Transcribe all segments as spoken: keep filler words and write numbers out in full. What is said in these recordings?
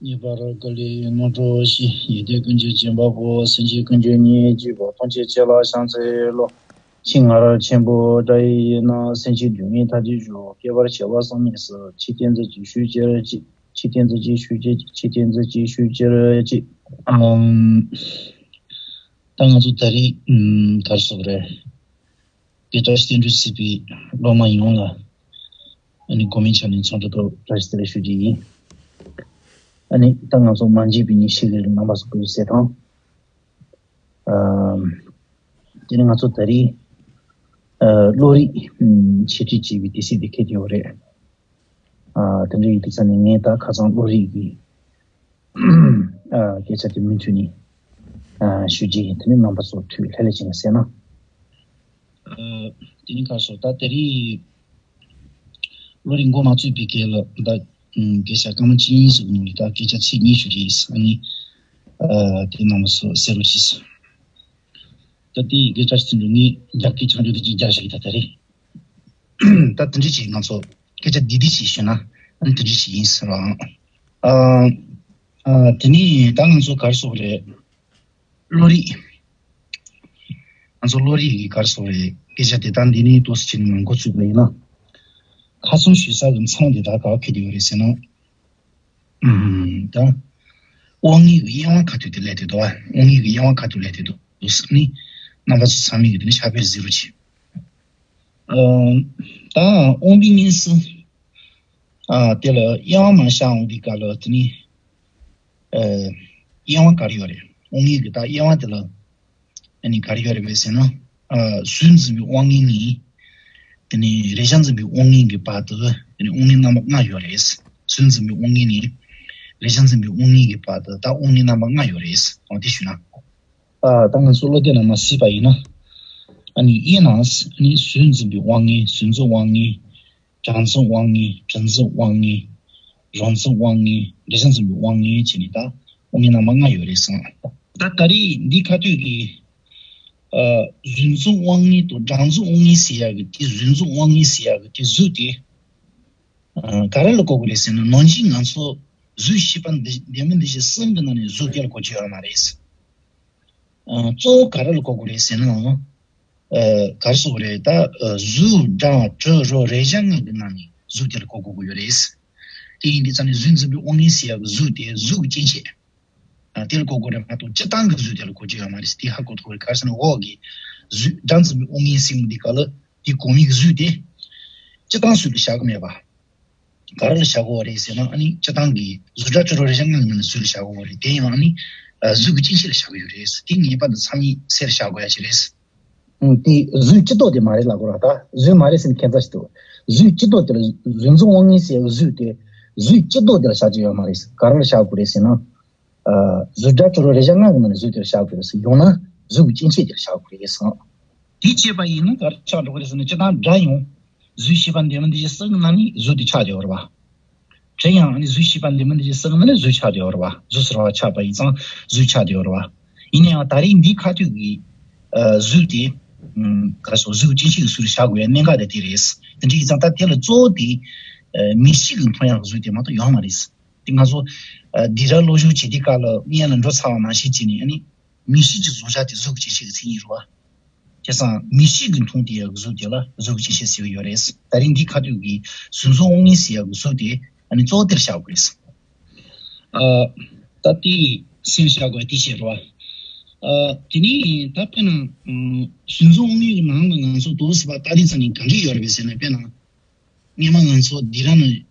ངེས་པར་དཀའ་ལས་རྣམ་གྲོལ་ཞི། ཡིད་བདེ་ཀུན་གྱི་སྦྱིན་པ་པོ། སེམས་ཅན་ཀུན་གྱི་སྙིང་རྗེ་པོ། ཐམས་ཅད་ཆེ་ལ་ཕྱག་འཚལ་ལོ། ཤིང་མངར་ཆེན་པོ་སྒྲ་ཡི་ཡིད་ན། སེམས་ཅན་སྡུག་བསྔལ་མཐའ་ཡས་ཤོག། བསྐལ་པར་བྱེ་བ་བསམ་མི་ཁྱབ། ཆོས་བསྟན་མཛོད་ཅིག་ཞུ་ཕྱིར་ཅིག། ཆོས་བསྟན་མཛོད་ཅིག་ཞུ་ཕྱིར་ཅིག། ཆོས་བསྟན་མཛོད་ཅིག་ཞུ་ཕྱིར་ཅིག། ཨམ། ད་ང་ཚོ་ད་རེས་ཨམ་ག་རེ་ཟེར་དགོས་རེད། དེ་བཀྲ་ཤིས་བསྟན་འགྲོའི་སྲིད་པའི་སློབ་མ་ཡོངས་ལ་ཨ་ནི་གོ་མིན་ཆ་ནས་འཚམས་འདྲི་དང་བཀྲ་ཤིས་བདེ་ལེགས་ཞུ་རྒྱུ་ཡིན། ཨ་ནི་ད་ང་ཚོ་མ་མཇལ་བའི་ཉིན་ཤས་ཀྱི་རིང་རྣམ་པ་ཚོ་སྐུ་གཟུགས་གསལ་ཐང་། ཨ། དེ་ནས་ང་ཚོ་ད་རེས་ཨ་བློ་རིག་ཨམ་འཆད་ཁྲིད་བྱེད་པའི་དུས་ཚིགས་དེ་འཁེལ་ཡོད་རེད། ཨ་དེ་འདྲ་ཡིན་དུས་ཙང་ནས་ངས་ད་ཁ་སང་བློ་རིག་གི་ཨ་སྐད་ཆ་དེ་མུ་མཐུད་ནས་ཨ་ཞུ་རྒྱུ་ཡིན། དེ་ནས་རྣམ་པ་ཚོ་ཐུགས་ལྷོད་ལྷོད་བྱས་ནས་གསན་ན། ཨ་དེ་ནས་ཁ་སང་ད་དེ་རིང་བློ་རིག་མགོ་མ་ཚོས་པའི་སྐད་ལ་ད་ཨམ་སྐད་ཆ་སྐར་མ་གཅིག་གཉིས་ཟིག་ནང་ལ་ད་སྐད་ཆ་ཚིག་གཉིས་ཞུ་རྒྱུ་ཡིན། ཨ་ནི་ཨ་དེ་རྣམ་པ་ཚོ་གསན་རོགས་གྱིས། ད་དེ་སྐད་ཆ་ཞིག་འདུག་ངས་རྒྱ་སྐད་ཆ་འདྲ་དེ་ཅིག་རྒྱག་ཞིག་ད་ད་རེད། ད་དེ་འདྲ་ཅིག་ང་ཚོ་སྐད་ཆ་འདི་འདི་ཅིག་ཞུས་ན་ཨ་ནི་དེ་འདྲ་ཅིག་ཡིན་ཟེར་བ། ཨ་ཨ་དེ་ནས་ད་ང་ཚོ་ག་རེ་ཟེར་དགོས་རེད། བློ་རིག་ང་ཚོ་བློ་རིག་གི་ག་རེ་ཟེར་དགོས་རེད། སྐད་ཆ་དེ་དག་འདི་ནས་ཏོག་ཙམ་ཅིག་ནང་འགོ་ཚུགས་པ་ཡིན་ན། ཁ་སང་ཞུས་ས་གི་མཚམས་དེ་དག་ག་པར་འཁེལ་བསྡད་ཡོད་རེད་ཟེར་ན། ཨུམ། ད་དབང་ལྔའི་གི་དབྱེ་བ་ཁ་ཐུག་དེ་ལས་དེ་འདུག་བ། དབང་ལྔའི་གི་དབྱེ་བ་ཁ་ཐུག་ལས་དེ་འདུག་ཟེར་ནི། རྣམ་པ་ཚོ་ཚང་མས་གི་དེ་ནི་ཤ་བའི་ཟེར་རོ་ཆེ། ཨུམ། ད་དབང་པོའི་གཉེན་སྲིད་ཨ་དེ་ལ་དབྱེ་བ་མ་བྱས་འོང་དུས་སྐབས་ལ་དེ་ནི་ཨ་དབྱེ་བ་ག་རེ་ཡོད་རེད། དབང་ལྔའི་གི་ད་དབྱེ་བ་དེ་ལ་ཨ་ནི་ག་རེ་ཡོད་རེད་པས་ཟེར་ན། ཨ་ཟོས་འཛིན་པའི་དབང་ལྔ་ནས་དེ་ནས་རེག་བྱ་འཛིན་པའི་དབང་ལྔ་གི་བར་དུ་དེ་ནས་དབང་ལྔའི་རྣམ་པ་ལྔ་ཡོད་རེད། ཟོས་འཛིན་པའི་དབང་ལྔ་ནས་རེག་བྱ་འཛིན་པའི་དབང་ལྔ་གི་བར་དུ་ད་དབང་ལྔའི་རྣམ་པ་ལྔ་ཡོད་རེད། འོ་དེ་ཞུས་ན། ཨ་ད་ང་ཚོ་བློ་གཏད་ནས་མར་གཟིགས་པ་ཡིན་ན། ཨ་ནི་དབྱེ་ན་ཨ་ནི་ཟོས་འཛིན་པའི་དབང་ལྔ། ཟོས་འཛིན་དབང་ལྔ། གྲངས་འཛིན་དབང་ལྔ། དྲི་འཛིན་དབང་ལྔ། རང་འཛིན་དབང་ལྔ། རེག་བྱ་འཛིན་པའི་དབང་ལྔ་བྱས་ནས་ད་དབང་ལྔའི་རྣམ་པ་ལྔ་ཡོད་རེད་གསུངས། ད་ད་རེས་འདི་ཁ་ཐུག་གི་ཨ་ཟོས་འཛིན་དབང་ལྔ་དང་གྲངས་འཛིན་དབང་ལྔ་ཟེར་ཡག་གི་དེ། ཟོས་འཛིན་དབང་ལྔ་ཟེར་ཡག་གི་དེ་གཟུགས་དེ་ཨ་ག་རེ་ལ་གོ་དགོས་རེད་ཟེར་ན། ནང་བཞིན་ང་ཚོ་གཟུགས་ཤེས་པ་འདི་ལྡན་མིན་འདུ་བྱེད་གསུམ་གྱི་ནང་ནས་གཟུགས་དེ་ལ་གོ་རྒྱུ་ཡོད་མ་རེད། ཨ་གཙོ་བོ་ག་རེ་ལ་གོ་དགོས་རེད་ཟེར་ན། ཨ་ག་རེ་ཟེར་དགོས་རེད། ད་ཨ་གཟུགས་སྒྲ་དྲི་རོ་རེག་བྱ་ལྔ་གི་ནང་ནས་གཟུགས་དེ་ལ་གོ་དགོས་ཀྱི་ཡོད་རེད། དེ་ཡིན་དུས་ཙང་ནས་ཟོས་འཛིན་པའི་དབང་ལྔ་ཟེར་ཡག་གི་གཟུགས་དེ་གཟུགས་ཀྱི་སྐྱེ་མཆེད། ཨ་དེ་ལ་གོ་དགོས་རེད་མ་གཏོགས་སྤྱིར་བཏང་གི་གཟུགས་དེ་ལ་གོ་རྒྱུ་ཡོད་མ་རེད། དེ་ཧ་གོ་ཐུབ་རེད། ག་རེ་ཟེར་ན་འོག་གི་གཟུགས་སྒྲ་འཛིན་པའི་དབང་ལྔ་ཟེར་གྱི་འདུག་ག་ལ། དེ་གོ་མིན་གྱི་གཟུགས་དེ་སྤྱིར་བཏང་གཟུགས་ལ་བཞག་གི་མེད་པ། ག་རེ་ལ་བཞག་དགོས་པ་རེད་ཟེར་ན། ཨ་ནི་སྤྱིར་བཏང་གི་གཟུགས་སྒྲ་དྲི་རོ་རེག་བྱ་ལྔ་གི་ནང་ནས་གཟུགས་ལ་བཞག་དགོས་པ་རེད། དེ་ཡང་ཨ་ནི་ཨ་གཟུགས་ཀྱི་སྐྱེ་མཆེད་ལ་བཞག་གི་ཡོད་རེད། དེ་ངེས་པར་དུ་ཚང་མས་གསལ་རུ་བཞག་དགོས་ཡ་ཞིག་རེད། ཨང་། དེ་གཟུགས་སྤྱི་ལྡོག་དེ་མ་རེད་ལབ་དགོས་ར། ད་གཟུགས་མ་རེད་ཟེར་ནས་ཁྱད་མཚར་ཞིག་འདུག་གཟུགས་སྤྱི་ལྡོག་དེ་ལ་ཟོས་འཛིན་དབང་ལྔ་ཟེར་བའི་གཟུགས་དེ་གཟུགས་སྤྱི་ལྡོག་དེ་ལ་བཞག་རྒྱུ་ཡོད་མ་རེད། ག་རེ་ལ་བཞག་དགོས་རེད་ཟེར་ན། ཨ་གཟུགས་སྒྲ་དྲི་རོ་རེག་བྱ་ལྔ་གི་ནང་ནས་གཟུགས་དེ་ལ་བཞག་དགོས་རེད་ཟེར། ཡང་ན་གཟུགས་ཀྱི་སྐྱེ་མཆེད་དེ་ལ་བཞག་དགོས་རེད་ཟེར། དེ་བྱས་པ་ཡིན་ན་ག་རེ་ཆགས་འགྲོ་གི་རེད་ཟེར་ན། སྤྱིར་བཏང་སྒྲ་ཡང་གཟུགས་ཤེས་པ་ལྡན་མིན་འདུ་བྱེད་གསུམ་གྱི་ནང་ནས་གཟུགས་དེ་ཆགས་བསྡད་ཡོད་རེད་བ། དྲི་ཡང་ཨ་ནི་གཟུགས་ཤེས་པ་ལྡན་མིན་འདུ་བྱེད་གསུམ་གྱི་ནང་ནས་གཟུགས་ཆགས་བསྡད་ཡོད་རེད་བ། གཟུགས་ཟེར་བ་ཆགས་པ་ཡིན་ཙང་གཟུགས་ཆགས་བསྡད་ཡོད་རེད་བ། ཡིན་ན་ཡང་ད་རེས་འདིའི་ཁ་ཐུག་གི་ཨ་གཟུགས་དེ་ཨམ་ག་རེ་ཟེར། གཟུགས་ཀྱི་སྐྱེ་མཆེད་ཀྱི་ཚུལ་དུ་བཞག་དགོས་ཡ་གནད་འགག་དེ་དེ་རེད། དེ་འདྲ་ཡིན་ཙང་ད་དེ་ལ་གཙོ་བོ་དེ་ཨ་མིག་ཤེས་ཀྱིས་མཐོང་ཡག་གི་གཟུགས་དེ་མ་གཏོགས་ཡོད་མ་རེད། དེ་ང་ཚོ་ཨ་སྡིག་ར་སློབ་སྦྱོང་བྱེད་དུས་སྐབས་ལ་སྔོན་ལ་འགྲོ་ཚར་བ་ནང་བཞིན་བྱས་ནས། ཨ་ནི་མིག་ཤེས་ཀྱི་གཟུགས་བྱ་དེ་གཟུགས་ཀྱི་སྐྱེ་མཆེད་ཀྱི་མཚན་ཉིད་རེད་བ། བྱས་ཙང་མིག་ཤེས་ཀྱིས་མཐོང་བསྡད་ཡག་གི་གཟུགས་དེ་ལ་གཟུགས་ཀྱི་སྐྱེ་མཆེད་ཟེར་གྱི་ཡོད་རེད། ད་རིང་འདིའི་ཁ་ཐུག་གི་ཟོས་འཛིན་དབང་ལྔ་ཟེར་ཡག་གི་གཟུགས་དེ་ཨ་ནི་གཙོ་བོ་དེར་བཞག་དགོས་རེད། ཨ་ད་དེ་སེམས་བཞག་དགོས་དེ་བྱས་རེད་བ། ཨ་དེ་ནས་ད་དཔེར་ན་ཨ་ཟོས་འཛིན་དབང་ལྔའི་ནང་ལ་ང་ཚོ་དོགས་སུ་བ་ལྟ་དུས་ཙམ་ནས་ག་འདྲ་ཡོད་རེད་པས་ཟེར་ན། དཔེར་ན། སྔོན་མ་ང་ཚོ་སྡིག་ར་ནང་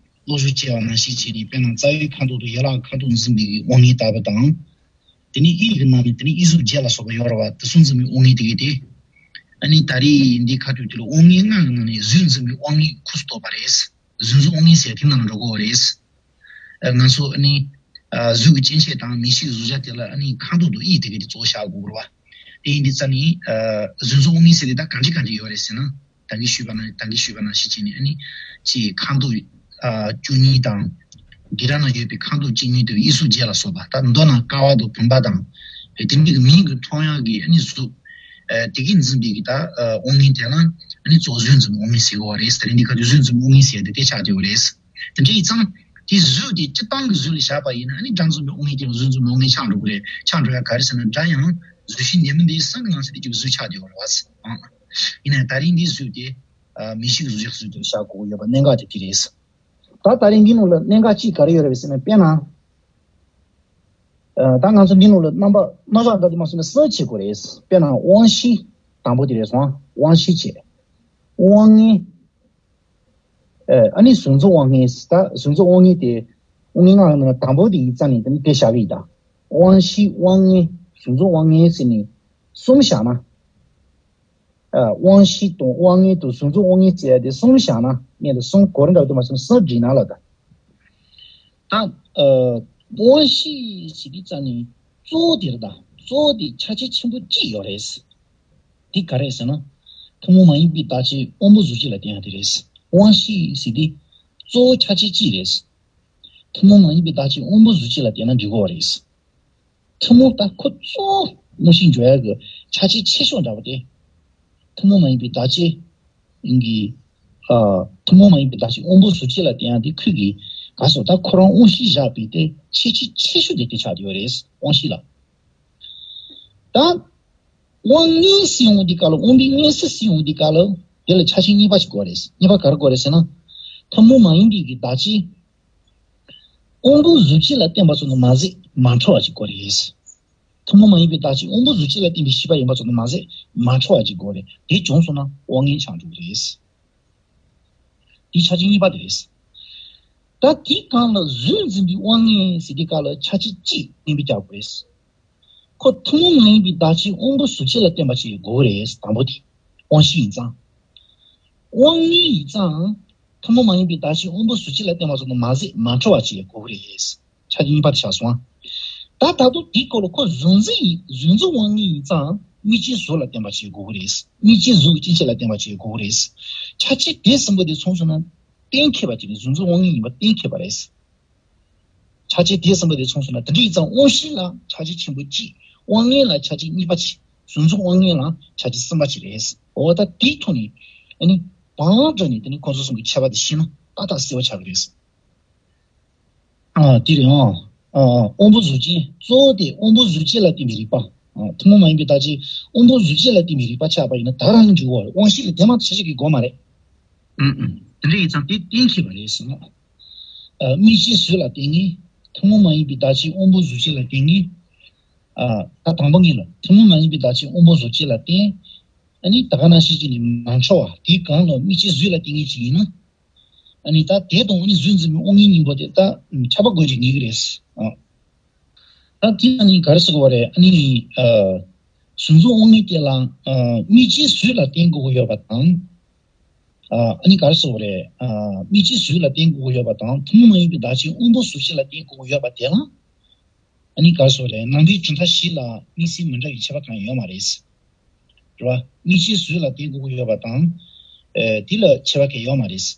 སློབ་སྦྱོང་བྱས་པ་ནང་བཞིན་བྱས་ནས། དཔེར་ན་རྩ་བའི་ཁ་དོག་དང་ཡན་ལག་ཁ་དོག་འཛིན་པའི་དབང་ལྔའི་ལྟ་བུ་དང་། དེ་ནས་ཡིད་ཀྱི་ནང་ནས་དེ་ནས་ཡིད་གཟུགས་བརྒྱད་ལ་སོགས་པ་ཡོད་རེད་བ། དེ་ཚོ་འཛིན་པའི་དབང་ལྔའི་དེ་གའི་དེ། ཨ་ནི་ད་རེས་འདིའི་ཁ་ཐུག་དེ་ལ་དབང་ལྔའི་ལྔ་གི་ནང་ནས་ཟོས་འཛིན་པའི་དབང་ལྔའི་ཁོངས་སུ་གཏོགས་པ་རེད། ཟོས་འཛིན་དབང་ལྔ་ཟེར་དེ་ནང་ལ་འགྲོ་དགོས་པ་རེད། ཨ་ང་ཚོ་ཨ་ནི་ཨ་གཟུགས་ཀྱི་སྐྱེ་མཆེད་དང་མིག་ཤེས་ཀྱི་གཟུགས་བྱ་དེ་ལ་ཨ་ནི་ཁ་དོག་དང་ཡིད་དེ་གའི་དེ་གཙོ་བོ་བཞག་དགོས་རེད་བ། དེ་ཡིན་དུས་ཙང་ནི་ཨ་ཟོས་འཛིན་དབང་ལྔ་ཟེར་དེ་ད་གང་འདྲ་གང་འདྲ་ཡོད་རེད་ཟེར་ན། ད་གིན་ཞུས་པ་ན། ད་གིན་ཞུས་པ་ནང་བཞིན་བྱས་ནས། ཨ་ནི་ཅིག་ཁ་དོག་ཨ་བཅུ་གཉིས་དང་། སྡིག་ར་ནང་ཡོད་པའི་ཁ་དོག་བཅུ་གཉིས་དེ་ཡིད་གཟུགས་བརྒྱད་ལ་སོགས་པ། ད་མདོར་ན་ཀ་བ་དང་བུམ་པ་དང་། དེ་འདྲའི་མིག་གིས་མཐོང་ཡག་གི་ཨ་ནི་གཟུགས་ཨ་དེ་གིས་འཛིན་པའི་གི་ད་ཨ་དབང་ལྔ་དེ་ལ་ཨ་ནི་གཙོ་བོ་ཟོས་འཛིན་དབང་ལྔ་ཟེར་གྱི་ཡོད་རེད། དེ་རིང་འདི་ག་དུས་ཟོས་འཛིན་དབང་ལྔ་ཟེར་དེ་དེ་ཆགས་བསྡད་ཡོད་རེད། དེ་འདྲ་ཡིན་ཙང་ དེ་གཟུགས་དེ་སྤྱིར་བཏང་གི་གཟུགས་ལ་བཞག་པ་ཡིན་ན། ཨ་ནི་སྒྲ་མཚུངས་པའི་དབང་ངེས་དེ་ལ་གཟུགས་མཚུངས་པའི་དབང་ངེས་ཆགས་འགྲོ་གི་རེད། ཆགས་འགྲོ་ཡ་ག་རེ་ཟེར་ན། སྒྲ་ཡང་གཟུགས་གཞི་ནད་མེད་པའི་སེམས་ཀྱི་ནང་གསལ་དེ་ཀྱི་གཟུགས་ཆགས་བསྡད་ཡོད་རེད་བ། ཨང་། ཡིན་ན་ཡང་ད་རིང་འདིའི་གཟུགས་དེ་ཨ་མིག་ཤེས་ཀྱི་གཟུགས་ཅན་གྱི་གཟུགས་དེ་ལ་བཞག་དགོས་ཀྱི་ཡོད་པ་གནད་འགག་དེ་དེ་རེད། ད་ད་རིང་འདི་ནང་ལ་གནད་འགག་གཅིག་ག་རེ་ཡོད་རེད་ཟེར་ན། དཔེར་ན། ཨ་ད་ང་ཚོ་འདི་ནང་ལ་རྣམ་པ་རྣམ་གཞག་འདྲ་དེ་མ་སོང་ན་གསུམ་བྱེད་དགོས་རེད། དཔེར་ན་དབང་གཞི་དང་པོ་དེ་རེད་སོང་། དབང་གཞི་བྱས། དབང་ངེས། ཨ་ནི་གཟུགས་མཚོན་དབང་ངེས། ད་གཟུགས་མཚོན་དབང་ངེས་དེ། དབང་ངེས་ལྔ་ནང་དང་པོ་དེ་ཡིག་ཚང་ནས་དེ་ནི་དེ་བཞག་གི་ཡིན། ད་དབང་གཞི་དབང་ངེས་གཟུགས་མཚོན་དབང་ངེས་ཟེར་ནས་གསུམ་བཞག་ན། ཨ་དབང་གཞི་དང་དབང་ངེས་དང་གཟུགས་མཚོན་དབང་ངེས་བྱས་ཏེ་གསུམ་བཞག་ན། གནད་དུ་གསུམ་གོ་རིམ་འདྲ་དུ་མ་སོང་གསུམ་བསྒྲིགས་ན་ལ། ད་ད་ཨ་དབང་གཞི་ཟེར་དུས་ཙ་ནས་གཙོ་བོ་དེ་རེད། ད་གཙོ་བོ་དེ་ཁྱད་ཆོས་ཆེན་པོ་གཅིག་ཡོད་རེད། དེ་ག་རེད་ཟེར་ན། ཐུན་མོང་མ་ཡིན་པའི་བདག་ཆོས་དབང་པོ་གཟུགས་ཅན་ལ་བརྟེན་ཡ་དེ་རེད། དབང་གཞི་ཟེར་དེ་གཙོ་བོ་ཁྱད་ཆོས་གཅིག་རེད། ཐུན་མོང་མ་ཡིན་པའི་བདག་ཆོས་དབང་པོ་གཟུགས་ཅན་ལ་བརྟེན་ན་འགྲིག་གི་རེད། ཐུན་མོང་ད་ཁོ་གཙོ་བོ་མངོན་ཤེས་འཇོག་ཡ་གི་ཁྱད་ཆོས་ཆེ་ཤོས་འདྲ་བོ་དེ། ཐུན་མོང་མ་ཡིན་པའི་བདག་ཆོས་ཡིན་གྱི། ཨ་ཐུན་མོང་མ་ཡིན་པའི་བདག་ཆོས་དབང་པོ་གཟུགས་ཅན་ལ་བརྟེན་ཡ་དེ་ཁོས་ཀྱི་ག་སོ། ད་ཁོ་རང་དབང་གཞི་བཞག་པའི་དེ་ཁྱད་ཆོས་ཆེ་ཤོས་དེ་དེ་ཆགས་ཡོད་རེད། དབང་གཞི་ལ། ད་དབང་ངེས་ཟེར་ཡོང་དུས་སྐབས་ལ། དབང་པོའི་མངོན་གསལ་ཟེར་ཡོང་དུས་སྐབས་ལ། དེ་ལ་ཁྱད་ཆོས་གཉིས་པ་ཞིག་དགོས་རེད། གཉིས་པ་ག་རེ་དགོས་རེད་ཟེར་ན། ཐུན་མོང་མ་ཡིན་པའི་གི་བདག་ཆོས་དབང་པོ་གཟུགས་ཅན་ལ་བརྟེན་པ་ཙམ་དུ་མ་ཟད་མ་འཕྲོ་བ་ཅིག་དགོས་རེད། ཐུན་མོང་མ་ཡིན་པའི་བདག་ཆོས་དབང་པོ་གཟུགས་ཅན་ལ་བརྟེན་པའི་ཤེས་པ་ཡིན་པ་ཙམ་དུ་མ་ཟད་མ་འཕྲོ་བ་ཅིག་དགོས་རེད། དེ་བྱུང་སོང་ན་དབང་ངེས་ཆགས་འགྲོ་གི་རེད། དེ་ཁྱད་ཆོས་གཉིས་པ་དེ་རེད། ད་དེའི་སྒང་ལ་གཟུགས་འཛིན་པའི་དབང་ངེས་ཟེར་དུས་སྐབས་ལ་ཁྱད་ཆོས་གཅིག་ངན་པ་རྒྱག་དགོས་རེད། ཁོ་ཐུན་མོང་མ་ཡིན་པའི་བདག་ཆོས་དབང་པོ་གཟུགས་ཅན་ལ་བརྟེན་པ་ཞིག་དགོས་རེད། དང་པོ་དེ་དབང་གཞི་ཡིན་ཙང་། དབང་ངེས་ཡིན་ཙང་། ཐུན་མོང་མ་ཡིན་པའི་བདག་ཆོས་དབང་པོ་གཟུགས་ཅན་ལ་བརྟེན་པ་ཙམ་དུ་མ་ཟད་མ་འཕྲོ་བ་ཅིག་དགོས་ཀྱི་རེད། ཆ་གཉིས་པ་དེ་ཆགས་སོང་ཨ། ད་ད་དུང་དེའི་སྐོར་ལ་ཁོ་གཟུགས་འཛིན་ཡིན། གཟུགས་འཛིན་དབང་ངེས་ཡིན་ཙང་དམིགས་བྱའི་གཟུགས་ལ་བརྟེན་པ་ཅིག་དགོས་ཀྱི་རེད། དམིགས་བྱའི་གཟུགས་སྐྱེ་མཆེད་ལ་བརྟེན་པ་ཅིག་དགོས་ཀྱི་རེད། ཆ་ཆེ་དེ་གསུམ་པོ་དེ་ཚང་སོང་ན་གཏན་འཁེལ་བ་ཅིག་རེད། གཟུགས་འཛིན་དབང་ངེས་ཡིན་པ་གཏན་འཁེལ་བ་རེད། ཆ་ཆེ་དེ་གསུམ་པོ་དེ་ཚང་སོང་ན། དེ་འདྲ་ཡིན་ཙང་དབང་གཞི་ལ་ཁྱད་ཆོས་ཆེན་པོ་གཅིག་དབང་ངེས་ལ་ཁྱད་ཆོས་གཉིས་པ་ཅིག་གཟུགས་འཛིན་དབང་ངེས་ལ་ཁྱད་ཆོས་གསུམ་པ་ཅིག་རེད། འོ་ད་དེའི་ཐོག་ནས་ཨ་ནི་བང་སྒྲ་ནས་དེ་ནི་ཁོང་ཚོ་གསུམ་གྱི་ཁྱད་པར་དེ་ཤེས་ན་ཏག་ཏག་གསལ་བོ་ཆགས་ཀྱི་རེད། ཨ་དེ་རེད། ཨ་ཨ་དབང་པོ་གཟུགས་ཅན། གཙོ་བོ་དེ་དབང་པོ་གཟུགས་ཅན་ལ་བརྟེན་པའི་རིག་པ། ཨ་ཐུན་མོང་མ་ཡིན་པའི་བདག་ཆོས་དབང་པོ་གཟུགས་ཅན་ལ་བརྟེན་པའི་རིག་པ་ཆགས་པ་ཡིན་ན་ད་རང་འཇུག་པ་རེད། དབང་གཞི་ལ་དེ་མ་ཐག་ཆོད་ཀྱི་དགོས་མ་རེད། ཨུམ་ཨུམ། དེ་འདྲ་ཡིན་ཙང་དེ་གཏན་འཁེལ་བ་རེད་ཟེར་ན། ཨ་དམིགས་བྱའི་གཟུགས་ལ་བརྟེན་ངེས། ཐུན་མོང་མ་ཡིན་པའི་བདག་ཆོས་དབང་པོ་གཟུགས་ཅན་ལ་བརྟེན་ངེས། ཨ་ད་དང་པོ་ངེས་ལ་ཐུན་མོང་མ་ཡིན་པའི་བདག་ཆོས་དབང་པོ་གཟུགས་ཅན་ལ་བརྟེན། ཨ་ནི་ད་ག་ནང་བཞིན་བྱས་ནས་མ་འཕྲོ་བ། དེའི་སྒང་ལ་དམིགས་བྱའི་གཟུགས་ལ་བརྟེན་ངེས་ཅིག་ཡིན་ན། ཨ་ནི་ད་དེ་དང་ཨ་ནི་གཟུགས་འཛིན་པའི་དབང་ངེས་གཉིས་པོ་དེ་ད་ཁྱབ་པ་དགོས་ཀྱི་ངེས་ཀྱི་རེད། ཨ་ད་དེ་ཨ་ནི་ག་རེ་ཟེར་དགོས་པ་རེད། ཨ་ནི་ཨ་གཟུགས་འཛིན་དབང་ངེས་དེ་ལ་ཨ་དམིགས་བྱའི་གཟུགས་ལ་བརྟེན་དགོས་ཀྱི་ཡོད་པ་དང་། ཨ་ཨ་ནི་ག་རེ་ཟེར་དགོས་རེད། ཨ་དམིགས་བྱའི་གཟུགས་ལ་བརྟེན་དགོས་ཀྱི་ཡོད་པ་དང་། ཐུན་མོང་མ་ཡིན་པའི་བདག་ཆོས་དབང་པོ་གཟུགས་ཅན་ལ་བརྟེན་དགོས་ཀྱི་ཡོད་པ་དེ་ལ། ཨ་ནི་ག་རེ་ཟེར་དགོས་རེད། ནང་པའི་གྲུབ་མཐའ་བཞི་ལ་དམིགས་བསལ་མི་འདྲ་བའི་ཁྱད་པར་གང་ཡང་ཡོད་མ་རེད། རེད་བ། དམིགས་བྱའི་གཟུགས་ལ་བརྟེན་དགོས་ཀྱི་ཡོད་པ་དང་། ཨེ་དེ་ལ་ཁྱད་པར་གང་ཡང་ཡོད་མ་རེད།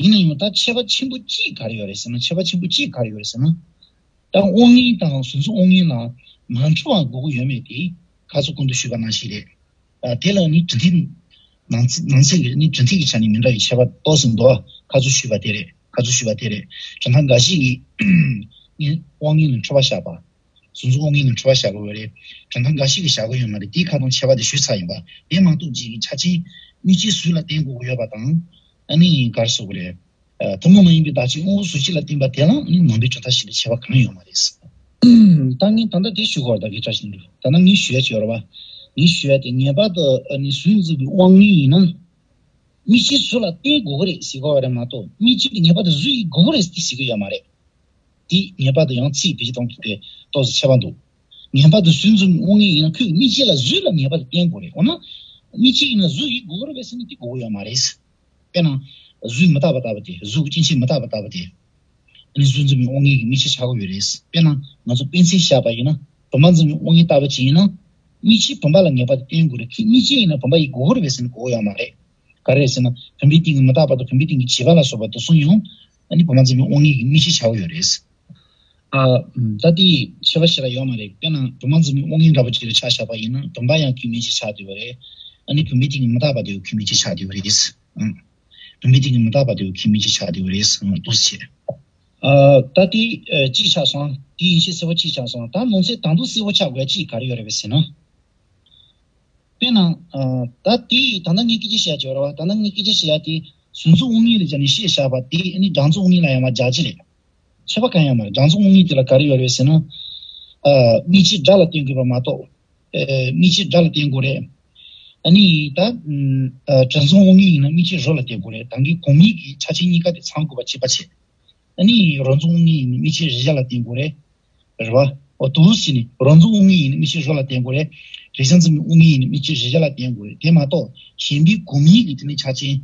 ཡིན་ན་ཡང་ད་ཁྱད་པར་ཆེན་པོ་གཅིག་ག་རེ་ཡོད་རེད་ཟེར་ན། ཁྱད་པར་ཆེན་པོ་གཅིག་ག་རེ་ཡོད་རེད་ཟེར་ན། ད་དབང་ངེས་དང་གཟུགས་འཛིན་དབང་ངེས་ལ་མ་འཕྲོ་བ་དགོས་ཀྱི་ཡོད་མེད་དེ་ཁ་སང་གོང་དུ་ཞུས་པ་ནང་བཞིན་རེད། ཨ་དེ་ལ་ནི་གྲུབ་མཐའི་ནང་ཚན། ནང་ཚན་གྱི་ནི་གྲུབ་མཐའི་ཆ་ནས་མི་འདྲ་བའི་ཁྱད་པར་ཏོག་ཙམ་འདུག། ཁ་སང་ཞུས་པ་དེ་རེད། ཁ་སང་ཞུས་པ་དེ་རེད། གྲུབ་མཐའ་འགའ་ཞིག་གིས་ནི་དབང་ངེས་ལ་འཕྲོ་བ་བཞག་པ། གཟུགས་འཛིན་དབང་ངེས་ལ་འཕྲོ་བ་བཞག་གི་ཡོད་རེད། གྲུབ་མཐའ་འགའ་ཞིག་གིས་བཞག་གི་ཡོད་མ་རེད། དེའི་ཁ་ཐང་ཁྱད་པར་དེ་ཞུས་ཚར་ཡིན་པ། དེ་མ་གཏོགས་ཅིག་གི་ཆ་ཆེན་དམིགས་བྱའི་གཟུགས་ལ་བརྟེན་དགོས་ཀྱི་ཡོད་པ་དང་། ཨ་ནི་ག་རེ་ཟེར་དགོས་རེད། ཨ་ཐུན་མོང་མ་ཡིན་པའི་བདག་ཆོས་དབང་པོ་གཟུགས་ཅན་ལ་བརྟེན་པ་དེ་ལའང་ནི་ནང་པའི་གྲུབ་མཐའ་བཞི་ལ་ཁྱད་པར་གང་ཡང་ཡོད་མ་རེད། ད་ངས་ད་ལྟ་དེ་ཞུ་དགོས་རེད། ད་གི་བཀྲ་ཤིས་འདུག། ད་ལྟ་ངས་ཞུ་ཡ་ཅིག་ཡོད་རེད་པ། ངས་ཞུ་ཡ་དེ་ངེས་པར་དུ་ཨ་ནི་གཟུགས་འཛིན་པའི་དབང་ངེས་ཡིན་ན། དམིགས་བྱའི་གཟུགས་ལ་བརྟེན་དགོས་ཀྱི་རེད་ཟེར་གྱི་ཡོད་རེད་མ་གཏོགས། དམིགས་བྱའི་ངེས་པར་དུ་གཟུགས་ཡིན་དགོས་ཀྱི་རེད་ཟེར་གྱི་ཡོད་མ་རེད། དེ་ངེས་པར་དུ་ཡང་ཚིག་བེད་སྤྱོད་གཏོང་ཐུབ་པའི་ཏོག་ཙམ་ཁྱད་པར་འདུག། ངེས་པར་དུ་གཟུགས་འཛིན་དབང་ངེས་ཡིན་ན་ཁོས་དམིགས་བྱའི་གཟུགས་ལ་ངེས་པར་དུ་བརྟེན་དགོས་རེད། འོ་ན་དམིགས་བྱའི་ཡིན་ན་གཟུགས་ཡིན་དགོས་རེད་པས་ཟེར་ན་དེ་དགོས་ཀྱི་ཡོད་མ་རེད། དཔེར་ན་གཟུགས་མི་རྟག་པ་ལྟ་བུ་དེ། གཟུགས་སྐྱེ་མཆེད་མི་རྟག་པ་ལྟ་བུ་དེ། ཨ་ནི་གཟུགས་འཛིན་པའི་དབང་ངེས་ཀྱི་དམིགས་བྱ་ཆགས་ཀྱི་ཡོད་རེད། དཔེར་ན་ང་ཚོ་དཔེ་མཚོན་བཞག་པ་ཡིན་ན། བུམ་པ་འཛིན་པའི་དབང་ངེས་ལྟ་བུ་ཅིག་ཡིན་ན། དམིགས་བྱའི་བུམ་པ་ལ་ངེས་པར་དུ་བརྟེན་དགོས་རེད། ཁོས་དམིགས་བྱའི་ཡིན་ན་བུམ་པ་ཡིན་དགོས་རེད་པས་ཟེར་ན་དགོས་ཀྱི་ཡོད་མ་རེད། ག་རེ་རེད་ཟེར་ན། བུམ་པའི་སྟེང་གི་མི་རྟག་པ་དང་བུམ་པའི་སྟེང་གི་བྱིས་པ་ལ་སོགས་པ་དེ་ཚོ་ཡང་ཨ་ནི་བུམ་པ་འཛིན་པའི་དབང་ངེས་ཀྱི་དམིགས་བྱ་ཆགས་ཀྱི་ཡོད་རེད། ཨ་ད་དེ་ཁྱད་པར་ཞེ་དྲག་ཡོད་མ་རེད། དཔེར་ན་བུམ་པ་འཛིན་པའི་དབང་ངེས་འདྲ་པོ་ཅིག་ལ་ཆ་བཞག་པ་ཡིན་ན། བུམ་པ་ཡང་ཁོའི་དམིགས་བྱ་ཆགས་བསྡད་ཡོད་རེད། ཨ་ནི་བུམ་པའི་སྟེང་གི་མི་རྟག་པ་དེ་ཁོའི་དམིགས་བྱ་ཆགས་བསྡད་ཡོད་རེད། ཨང་། བུམ་པའི་སྟེང་གི་མི་རྟག་པ་དེ་ཁོའི་དམིགས་བྱ་ཆགས་བསྡད་ཡོད་རེད། ཨང་། འདུག་སེ་བྱས། ཨ་ད་དེ་ཨ་གཅིག་ཆགས་སོང་། དེ་ཡིན་ཤེས་གསལ་པོ་གཅིག་ཆགས་སོང་། ད་ནང་གསེས་དང་དུ་གསལ་པོ་ཆགས་དགོས་གཅིག་ག་རེ་ཡོད་རེད་པས་ཟེར་ན། དཔེར་ན་ཨ་ད་དེ་ད་ལྟ་ངས་སྐད་ཆ་བཤད་ཡ་ཅིག་ཡོད་རེད་བ། ད་ལྟ་ངས་སྐད་ཆ་བཤད་ཡ་དེ་བཟོ་ཚོགས་དབང་ངེས་ལ་སྦྱར་ནས་བཤད་བཞག་པ་དེ་ཨ་ནི་སྦྲང་རྩི་དབང་ངེས་ལ་ཡང་མར་སྦྱར་གྱི་རེད། ཁྱད་པར་གང་ཡང་མ་རེད། སྦྲང་རྩི་དབང་ངེས་དེ་ལ་ག་རེ་ཡོད་རེད་ཟེར་ན། ཨ་དམིགས་བྱའི་སྒྲ་ལ་བརྟེན་དགོས་པ་མ་གཏོགས། ཨ་དམིགས་བྱའི་སྒྲ་ལ་བརྟེན་དགོས་རེད། ཨ་ནི་ད་ཨ་སྦྲང་རྩི་དབང་ངེས་ཡིན་ན་དམིགས་བྱའི་རོ་ལ་བརྟེན་དགོས་རེད། ད་གིན་གོང་མའི་གི་ཆ་ཅན་གཉིས་ཀ་དེ་ཚང་དགོས་པ་གཅིག་པ་བྱས། ཨ་ནི་རོ་འཛིན་དབང་ངེས་ཡིན་ན་དམིགས་བྱའི་རེག་བྱ་ལ་བརྟེན་དགོས་རེད། རེད་བ། འོ་དུ་བོ་ཟེར་ནས་རོ་འཛིན་དབང་ངེས་ཡིན་ན་དམིགས་བྱའི་རོ་ལ་བརྟེན་དགོས་རེད། རེག་བྱ་འཛིན་པའི་དབང་ངེས་ཡིན་ན་དམིགས་བྱའི་རེག་བྱ་ལ་བརྟེན་དགོས་རེད། དེ་མ་གཏོགས་གཞན་པའི་གོང་མའི་གི་དེ་ནི་ཆ་ཅན།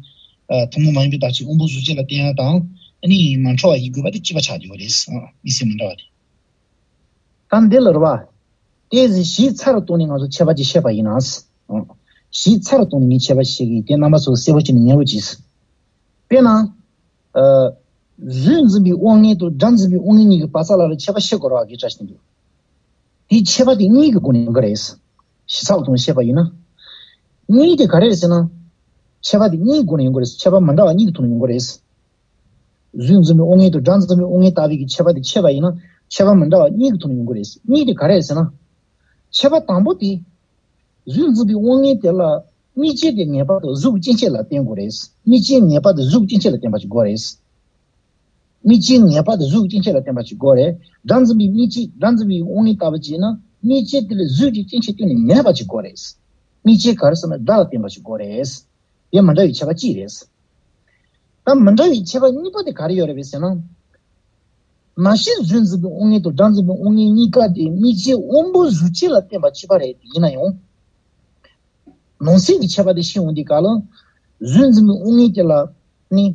ཨ་ཐུན་མོང་མ་ཡིན་པའི་བདག་ཆོས་དབང་པོ་གཟུགས་ཅན་ལ་བརྟེན་ཡ་དང་། ཨ་ནི་མ་འཕྲོད་པ་ཡིན་དགོས་པ་དེ་གཅིག་པ་ཆགས་ཡོད་རེད། ཨ་དམིགས་བསལ་མི་འདྲ་བ་དེ། ད་འདི་ལ་རེད་བ། དེ་ཟེར་གཞི་ཚར་བཏོན་ནས་ང་ཚོ་ཁྱད་པར་ཅིག་བཤད་པ་ཡིན་ན། ཨ་གཞི་ཚར་བཏོན་ནས་ངས་ཁྱད་པར་བཤད་གི་དེ་རྣམ་པ་ཚོ་གསལ་པོ་བྱས་ནས་ཉན་རོགས་གྱིས། དཔེར་ན། ཨ་གཟུགས་འཛིན་པའི་དབང་ངེས་དང་སྒྲ་འཛིན་པའི་དབང་ངེས་གཉིས་ཀྱི་བར་མཚམས་ལ་ལ་ཁྱད་པར་བཤད་དགོས་རེད་བ་གི་བཀྲ་ཤིས་འདུག་དེའི་ཁྱད་པར་དེ་གཉིས་ཀྱི་སྒོ་ནས་ཡོང་གི་རེད། གཞི་ཚར་བཏོན་བཤད་པ་ཡིན་ན། གཉིས་དེ་ག་རེ་རེད་ཟེར་ན། ཁྱད་པར་དེ་གཉིས་ཀྱི་སྒོ་ནས་ཡོང་གི་རེད། ཁྱད་པར་མི་འདྲ་བ་གཉིས་ཀྱི་ཐོག་ནས་ཡོང་གི་རེད། གཟུགས་འཛིན་པའི་དབང་ངེས་དང་སྒྲ་འཛིན་པའི་དབང་ངེས་ལྟ་བུའི་གི་ཁྱད་པར་དེ་ཕྱེ་བ་ཡིན་ན། ཁྱད་པར་མི་འདྲ་བ་གཉིས་ཀྱི་ཐོག་ནས་ཡོང་གི་རེད། གཉིས་དེ་ག་རེ་རེད་ཟེར་ན། ཁྱད་པར་དང་པོ་དེ། གཟུགས་འཛིན་པའི་དབང་ངེས་དེ་ལ། དམིགས་བྱ་དེ་ངེས་པར་དུ་གཟུགས་ཀྱི་སྐྱེ་མཆེད་ལ་བརྟེན་དགོས་རེད། དམིགས་བྱ་ངེས་པར་དུ་གཟུགས་ཀྱི་སྐྱེ་མཆེད་ལ་བརྟེན་པ་ཞིག་དགོས་རེད། དམིགས་བྱ་ངེས་པར་དུ་གཟུགས་ཀྱི་སྐྱེ་མཆེད་ལ་བརྟེན་པ་ཞིག་དགོས་རེད། སྒྲ་འཛིན་པའི་དམིགས་བྱ། སྒྲ་འཛིན་པའི་དབང་ངེས་ལྟ་བུ་བྱས་ན་དམིགས་བྱ་དེ་ལ་གཟུགས་ཀྱི་སྐྱེ་མཆེད་གཏན་ནས་མེད་པ་ཞིག་དགོས་རེད། དམིགས་བྱ་ག་རེ་ཟེར་ན་སྒྲ་ལ་བརྟེན་པ་ཞིག་དགོས་རེད། དེ་མི་འདྲ་བའི་ཁྱད་པར་གཅིག་རེད། ད་མི་འདྲ་བའི་ཁྱད་པར་གཉིས་པ་དེ་ག་རེ་ཡོད་རེད་པས་ཟེར་ན། ནང་བཞིན་གཟུགས་འཛིན་པའི་དབང་ངེས་དང་སྒྲ་འཛིན་པའི་དབང་ངེས་གཉིས་ཀ་དེ་དམིགས་བྱའི་དབང་པོ་གཟུགས་ཅན་ལ་བརྟེན་པ་གཅིག་པ་རེད། དེ་ཡིན་ན་ཡང་། ནང་གསེས་ཀྱི་ཁྱད་པར་དེ་ཤེས་འོང་དུས་སྐབས་ལ། གཟུགས་འཛིན་པའི་དབང་ངེས་དེ་ལ་ནི།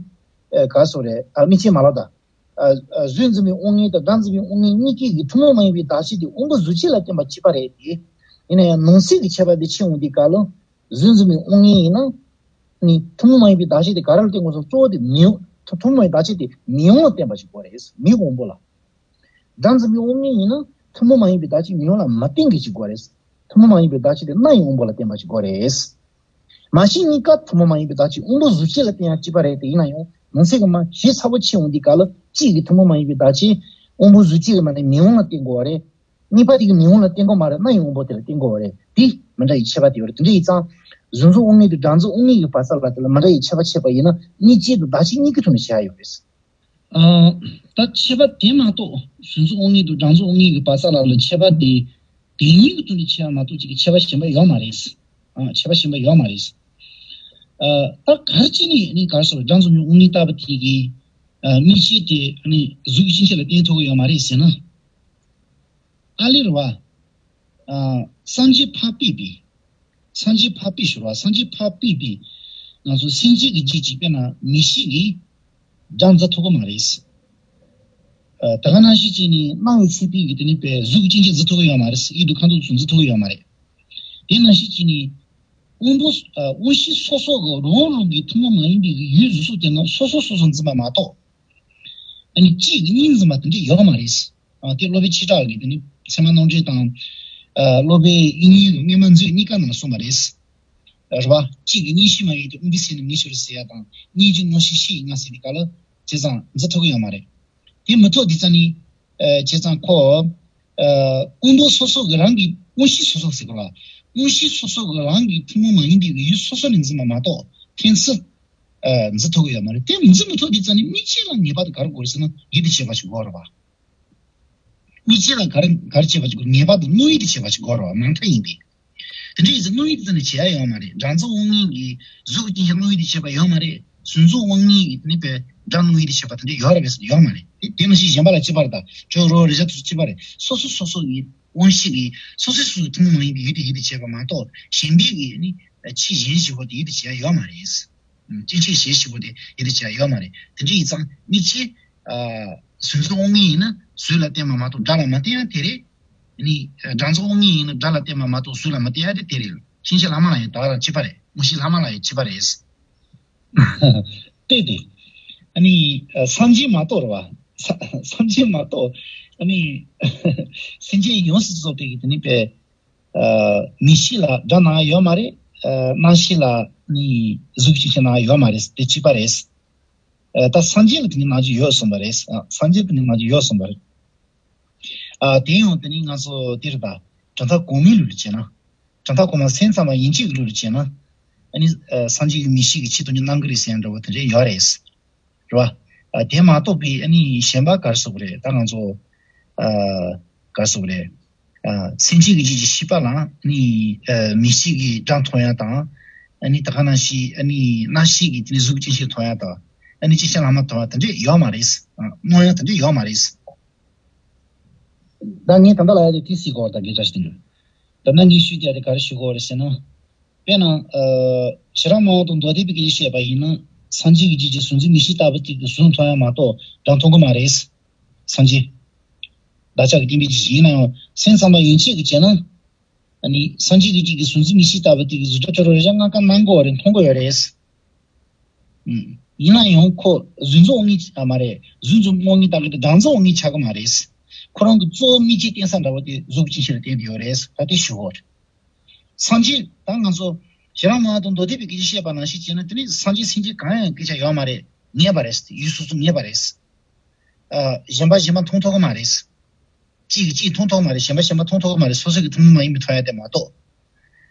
ཨ་ག་རེ་ཟེར་དགོས་རེད། ཨ་དམིགས་བྱ་མ་ལབ་ད། ཨ་ཨ་གཟུགས་འཛིན་པའི་དབང་ངེས་དང་སྒྲ་འཛིན་པའི་དབང་ངེས་གཉིས་ཀའི་གི་ཐུན་མོང་མ་ཡིན་པའི་བདག་ཆོས་དེ་དབང་པོ་གཟུགས་ཅན་ལ་བརྟེན་པ་གཅིག་པ་རེད་དེ། ཡིན་ན་ཡང་ནང་གསེས་ཀྱི་ཁྱད་པར་དེ་ཤེས་འོང་དུས་སྐབས་ལ། གཟུགས་འཛིན་པའི་དབང་ངེས་ཡིན་ན། ནི་ཐུན་མོང་མ་ཡིན་པའི་བདག་ཆོས་དེ་ག་རེ་ལ་བརྟེན་དགོས་སོང་། གཙོ་བོ་དེ་མིག་དབང་། ཐུན་མོང་མ་ཡིན་བདག་ཆོས་དེ་མིག་དབང་ལ་བརྟེན་པ་ཞིག་དགོས་རེད། མིག་དབང་པོ་ལ། སྒྲ་འཛིན་པའི་དབང་ངེས་ཡིན་ན་ཐུན་མོང་མ་ཡིན་པའི་བདག་ཆོས་མིག་དབང་ལ་མ་བརྟེན་གི་ཞིག་དགོས་རེད། ཐུན་མོང་མ་ཡིན་པའི་བདག་ཆོས་དེ་རྣ་ཡི་དབང་པོ་ལ་བརྟེན་པ་ཞིག་དགོས་རེད། མ་གཞི་གཉིས་ཀ་ཐུན་མོང་མ་ཡིན་པའི་བདག་ཆོས་དབང་པོ་གཟུགས་ཅན་ལ་བརྟེན་ཡ་གཅིག་པ་རེད་དེ། ཡིན་ན་ཡང་ནང་གསེས་ཀྱི་མ་གཞི་ཚ་པོ་ཕྱེ་འོང་དུས་སྐབས་ལ་གཅིག་གི་ཐུན་མོང་མ་ཡིན་པའི་བདག་ཆོས་དབང་པོ་གཟུགས་ཅན་གྱི་མ་ནི་མིག་དབང་ལ་བརྟེན་དགོས་པ་རེད། གཉིས་པ་དེ་གི་མིག་དབང་ལ་བརྟེན་དགོས་མ་རེད། རྣ་ཡི་དབང་པོ་དེ་ལ་བརྟེན་དགོས་པ་རེད། དེ་མི་འདྲ་བའི་ཁྱད་པར་དེ་ཡོད་རེད། དེ་འདྲ་ཡིན་ཙང་། གཟུགས་འཛིན་དབང་ངེས་དང་སྒྲ་འཛིན་དབང་ངེས་ཀྱི་བར་མཚམས་ལ་དེ་ལ་མི་འདྲ་བའི་ཁྱད་པར་ཕྱེ་བ་ཡིན་ན་དམིགས་བྱ་དང་བདག་ཆོས་གཉིས་ཀྱི་ཐོག་ནས་བྱ་ཡ་ཡོད་རེད། ཨ། ད་ཁྱད་པར་དེ་མ་གཏོགས་གཟུགས་འཛིན་དབང་ངེས་དང་སྒྲ་འཛིན་དབང་ངེས་ཀྱི་བར་མཚམས་ལ་ལ་ཁྱད་པར་དེ་དེ་གཉིས་ཀྱི་ཐོག་ནས་ཕྱེ་བ་མ་གཏོགས་ཅིག་གི་ཁྱད་པར་གཞན་པ་ཡོད་མ་རེད། ཨ། ཁྱད་པར་གཞན་པ་ཡོད་མ་རེད། ཨ། ད་ག་རེ་བྱས་ནས་ནི་ག་རེ་ཟེར་སྒྲ་འཛིན་པའི་དབང་ངེས་ལྟ་བུ་དེ་གི། ཨ། དམིགས་བྱ་དེ་ནི་གཟུགས་ཀྱི་སྐྱེ་མཆེད་ལ་བརྟེན་ཐུབ་ཀྱི་ཡོད་མ་རེད་ཟེར་ན། ཨ་ལེ་རེད་བ། ཨ། སངས་རྒྱས་འཕགས་པའི་པའི། སངས་རྒྱས་འཕགས་པའི་ཞུ་ར་བ། སངས་རྒྱས་འཕགས་པའི་པའི། ང་ཚོ་སེམས་ཅན་གྱི་རྒྱུད་ཅིག་དཔེར་ན་མིག་ཤེས་ཀྱིས་སྒྲ་འཛིན་ཐུབ་ཀྱི་མ་རེད། ཨ། ད་ག་ནང་བཞིན་བྱས་ནས་རྣ་བའི་ཚད་པའི་གི་དེ་ནི་པའི་གཟུགས་ཀྱི་སྐྱེ་མཆེད་འཛིན་ཐུབ་ཀྱི་ཡོད་མ་རེད། ཡིད་དང་ཁ་དོག་ཚོ་འཛིན་ཐུབ་ཀྱི་ཡོད་མ་རེད། དེ་ནང་བཞིན་བྱས་ནས་དབང་པོ། ཨ། དབང་ཤེས་སོ་སོ་གི་རང་རང་གི་ཐུན་མོང་མ་ཡིན་པའི་གི་ཡུལ་གཟུགས་སོགས་དེ་རྣམས་སོ་སོ་སོ་སོ་འཛིན་པ་མ་གཏོགས། ཨ་ནི་གཅིག་གི་གཉིས་འཛིན་པ་དེ་འདྲ་ཡོད་མ་རེད། ཨ། དེ་སློབ་དཔོན་ཆོས་གྲགས་ཀྱིས་དེ་ནི་ཚད་མ་རྣམ་འགྲེལ་དང་། ཨ། སློབ་དཔོན་དབྱིག་གཉེན་གྱི་བརྙན་མ་མཛོད་གཉིས་ཀ་ནང་གསུངས་པ་རེད། རེད་བ། གཅིག་གི་གཉིས་ཤེས་མ་ཡིན་ཏེ་དབང་པོའི་ཚད་ནི་མིག་ཤེས་རེད་ཟེར་ཡ་དང་། གཉིས་ཀྱི་རྣམ་ཤེས་ཤེས་ཡིན་ན་ཟེར་དུས་སྐབས་ལ་བྱས་ཙང་འཛིན་ཐུབ་ཀྱི་ཡོད་མ་རེད། དེ་མི་ཐུབ་དུས་ཙང་ནི། ཨ། བྱས་ཙང་ཁོ། ཨ། དབང་པོ་སོ་སོ་གི་རང་གི་དབང་ཤེས་སོ་སོ་ཟེར་དགོས་ལ། དབང་ཤེས་སོ་སོ་གི་རང་གི་ཐུན་མོང་མ་ཡིན་པའི་ཡུལ་སོ་སོ་ནས་འཛིན་པ་མ་གཏོགས་ཕན་ཚུན། ཨ། འཛིན་ཐུབ་ཀྱི་ཡོད་མ་རེད། དེ་འཛིན་མི་ཐུབ་དུས་ཙང་ནི་དམིགས་བྱ་ལ་ངེས་པར་དུ་ག་རེ་དགོས་རེད་ཟེར་ན་ཡིད་དུ་བྱེད་པ་ཞིག་དགོས་རེད་བ། དམིགས་བྱ་ལ་ག་རེ་ག་རེ་བྱེད་པ་ཞིག་དགོས། ངེས་པར་དུ་བློ་ཡུལ་དུ་བྱེད་པ་ཞིག་དགོས་རེད་བ། མ་མཐའ་ཡིན་པས། དེ་འདྲ་ཡིན་ཙང་བློ་ཡུལ་དུ་ནི་བྱེད་ཡ་ཡོད་མ་རེད། སྒྲ་འཛིན་དབང་ངེས་ཀྱི་གཟུགས་ཀྱི་སྐྱེ་མཆེད་བློ་ཡུལ་དུ་བྱེད་པ་ཡོད་མ་རེད། གཟུགས་འཛིན་དབང་ངེས་ཀྱི་དེ་ནི་པའི་སྒྲ་བློ་ཡུལ་དུ་བྱེད་པ་དེ་འདྲ་ཡོད་རེད་པས་ཟེར་ན་ཡོད་མ་རེད། དེ་དེ་ནང་བཞིན་གཞན་པ་ལ་གཅིག་པ་རེད། ད་དྲོད་རོ་རེག་བྱ་དེ་ཚོ་གཅིག་པ་རེད། སོ་སོ་སོ་སོ་ཡི་དབང་ཤེས་ཀྱིས་སོ་སོ་སོ་སོའི་ཐུན་མོང་མ་ཡིན་པའི་ཡུལ་དེ་ཡུལ་དུ་བྱེད་པ་མ་གཏོགས་གཞན་པའི་གི་ནི་ཕྱིས་གཞན་བཞི་པོ་དེ་ཡུལ་དུ་བྱེད་ཡ་ཡོད་མ་རེད། སྐྱེ་མཆེད་གཞན་བཞི་པོ་དེ་ཡུལ་དུ་བྱེད་ཡ་ཡོད་མ་རེད། དེ་འདྲ་ཡིན་ཙང་དམིགས་བྱ། ཨ། གཟུགས་འཛིན་དབང་ངེས་ཡིན་ན་གཟུགས་ལ་བརྟེན་པ་མ་གཏོགས་སྒྲ་ལ་མ་བརྟེན་ཡ་དེ་རེད། ནི། ཨ། སྒྲ་འཛིན་དབང་ངེས་ཡིན་ན་སྒྲ་ལ་བརྟེན་པ་མ་གཏོགས་གཟུགས་ལ་མ་བརྟེན་ཡ་དེ་དེ་རེད། ཕྱིན་ཆད་ལྷག་མ་ལ་ཡང་ད་ག་རང་གཅིག་པ་རེད། དངོས་གཞི་ལྷག་མ་ལ་ཡང་གཅིག་པ་རེད། དེ་དེ། ཨ་ནི། ཨ། སངས་རྒྱས་མ་གཏོགས་རེད་བ། ས་སངས་རྒྱས་མ་གཏོགས། ཨ་ནི། སེམས་ཅན་ཡོངས་སུ་རྫོགས་པའི་གི་དེ་ནི་པའི། ཨ། མིག་ཤེས་ལ་སྒྲ་སྣང་ཡོད་མ་རེད། ཨ། རྣ་ཤེས་ལ་ནི་གཟུགས་ཀྱི་སྐྱེ་མཆེད་སྣང་ཡོད་མ་རེད། དེ་གཅིག་པ་རེད། ཨ་ད་སངས་རྒྱས་ལ་དེ་ནི་ནང་བཞིན་ཡོད་གསུངས་པ་རེད། ཨ་སངས་རྒྱས་དེ་ནི་ནང་བཞིན་ཡོད་གསུངས་པ་རེད། ཨ་དེ་ཡང་དེ་ནི་ང་ཚོ་འདིར་ད་གྲུབ་མཐའ་གོང་མའི་ལུགས་ལ་བྱས་ན། གྲུབ་མཐའ་གོང་མ་སེམས་ཙམ་པ་ཡན་ཆད་ཀྱི་ལུགས་ལ་བྱས་ན། ཨ་ནི་ཨ་སངས་རྒྱས་ཀྱི་མི་གཤིས་ཀྱི་ཆེད་དུ་ནི་གནང་གི་རེད་ཟེར་ཡ་འདྲ་བོ་དེ་འདྲ་ཡོད་རེད། རེད་བ། ཨ་དེ་མ་གཏོགས་པའི་ཨ་ནི་གཞན་པ་ག་རེ་ཟེར་དགོས་རེད། ད་ང་ཚོ་ཨ་ག་རེ་ཟེར་དགོས་རེད། ཨ་སེམས་ཅན་གྱི་རྒྱུད་ཀྱི་ཤེས་པ་ལ་ཨ་ནི་ཨ་མིག་ཤེས་ཀྱི་སྒྲ་མཐོང་ཡ་དང་། ཨ་ནི་ད་ག་ནང་བཞིན་ཨ་ནི་རྣ་ཤེས་ཀྱི་དེ་ནི་གཟུགས་ཅན་ཤེས་མཐོང་ཡ་དང་། ཨ་ནི་ཅི་ཤེས་ལྷག་མ་མཐོང་ཡ་དེ་འདྲས་ཡོད་མ་རེད། ཨ་མནོ་ཡ་དེ་འདྲས་ཡོད་མ་རེད། ད་ངས་ད་ལྟ་ལབ་ཡ་དེ་དེ་སྲིད་གོ་བ་ད་དགེ་བཀྲ་ཤིས་དོན་གྲུབ། ད་ནང་གི་ཤུགས་རྒྱག་དེ་ག་རེ་ཞུ་དགོས་རེད་ཟེར་ན། དཔེར་ན། ཨ་ཤེས་རབ་སྨྲ་བ་དང་མདོ་སྡེ་པའི་སྐད་ཆ་བཤད་པ་ཡིན་ན། སངས་རྒྱས་ཀྱི་རྒྱུད་ཀྱི་གཟུགས་འཛིན་མིག་ཤེས་ལྟ་བུ་དེ་གི་གཟུགས་མཐོང་ཡ་མ་གཏོགས་སྒྲ་མཐོང་གི་མ་རེད། སངས་རྒྱས། བདག་ཅག་གི་བསྟན་པའི་རྒྱུད་ཡིན་ན་ཡང་སེམས་ཙམ་པ་ཡན་ཆད་ཀྱིས་བྱས་ན། ཨ་ནི་སངས་རྒྱས་ཀྱི་རྒྱུད་ཀྱི་གཟུགས་འཛིན་མིག་ཤེས་ལྟ་བུ་དེ་གི་གཟུགས་སྒྲ་ཅོ་རོ་རེ་རེ་ལྔ་ཀ་སྣང་གི་ཡོད་རེད། མཐོང་གི་ཡོད་རེད། ཨུམ། ཡིན་ན་ཡང་ཁོ་གཟུགས་འཛིན་དབང་ངེས་ཨ་མ་རེད། གཟུགས་འཛིན་དབང་ངེས་དང་གི་སྒྲ་འཛིན་དབང་ངེས་ཆགས་ཀྱི་མ་རེད། ཁོ་རང་གི་གཙོ་བོ་དམིགས་བྱའི་རྟེན་ས་འདྲ་བོ་དེ་གཟུགས་ཅན་ཤེས་ལ་བརྟེན་ཏེ་ཡོད་རེད། ད་དེ་ཞུ་དགོས་རེད། སངས་རྒྱས་ད་ང་ཚོ་ཤེས་རབ་སྨྲ་བ་དང་མདོ་སྡེ་པའི་སྐད་ཆ་བཤད་པ་ནང་བཞིན་བྱས་ན། དེ་ནི་སངས་རྒྱས་སེམས་ཅན་གང་ཡང་སྐད་ཆ་ཡོད་མ་རེད། ངེས་པ་རེད། ཡུལ་སོ་སོ་ངེས་པ་རེད། ཨ་གཞན་པ་གཞན་པ་མཐོང་ཐུབ་ཀྱི་མ་རེད། གཅིག་གིས་གཅིག་མཐོང་ཐུབ་ཀྱི་མ་རེད། གཞན་པ་གཞན་པ་མཐོང་ཐུབ་ཀྱི་མ་རེད། སོ་སོ་གི་ཐུན་མོང་མ་ཡིན་པའི་མཐོང་ཡ་དེ་མ་གཏོགས།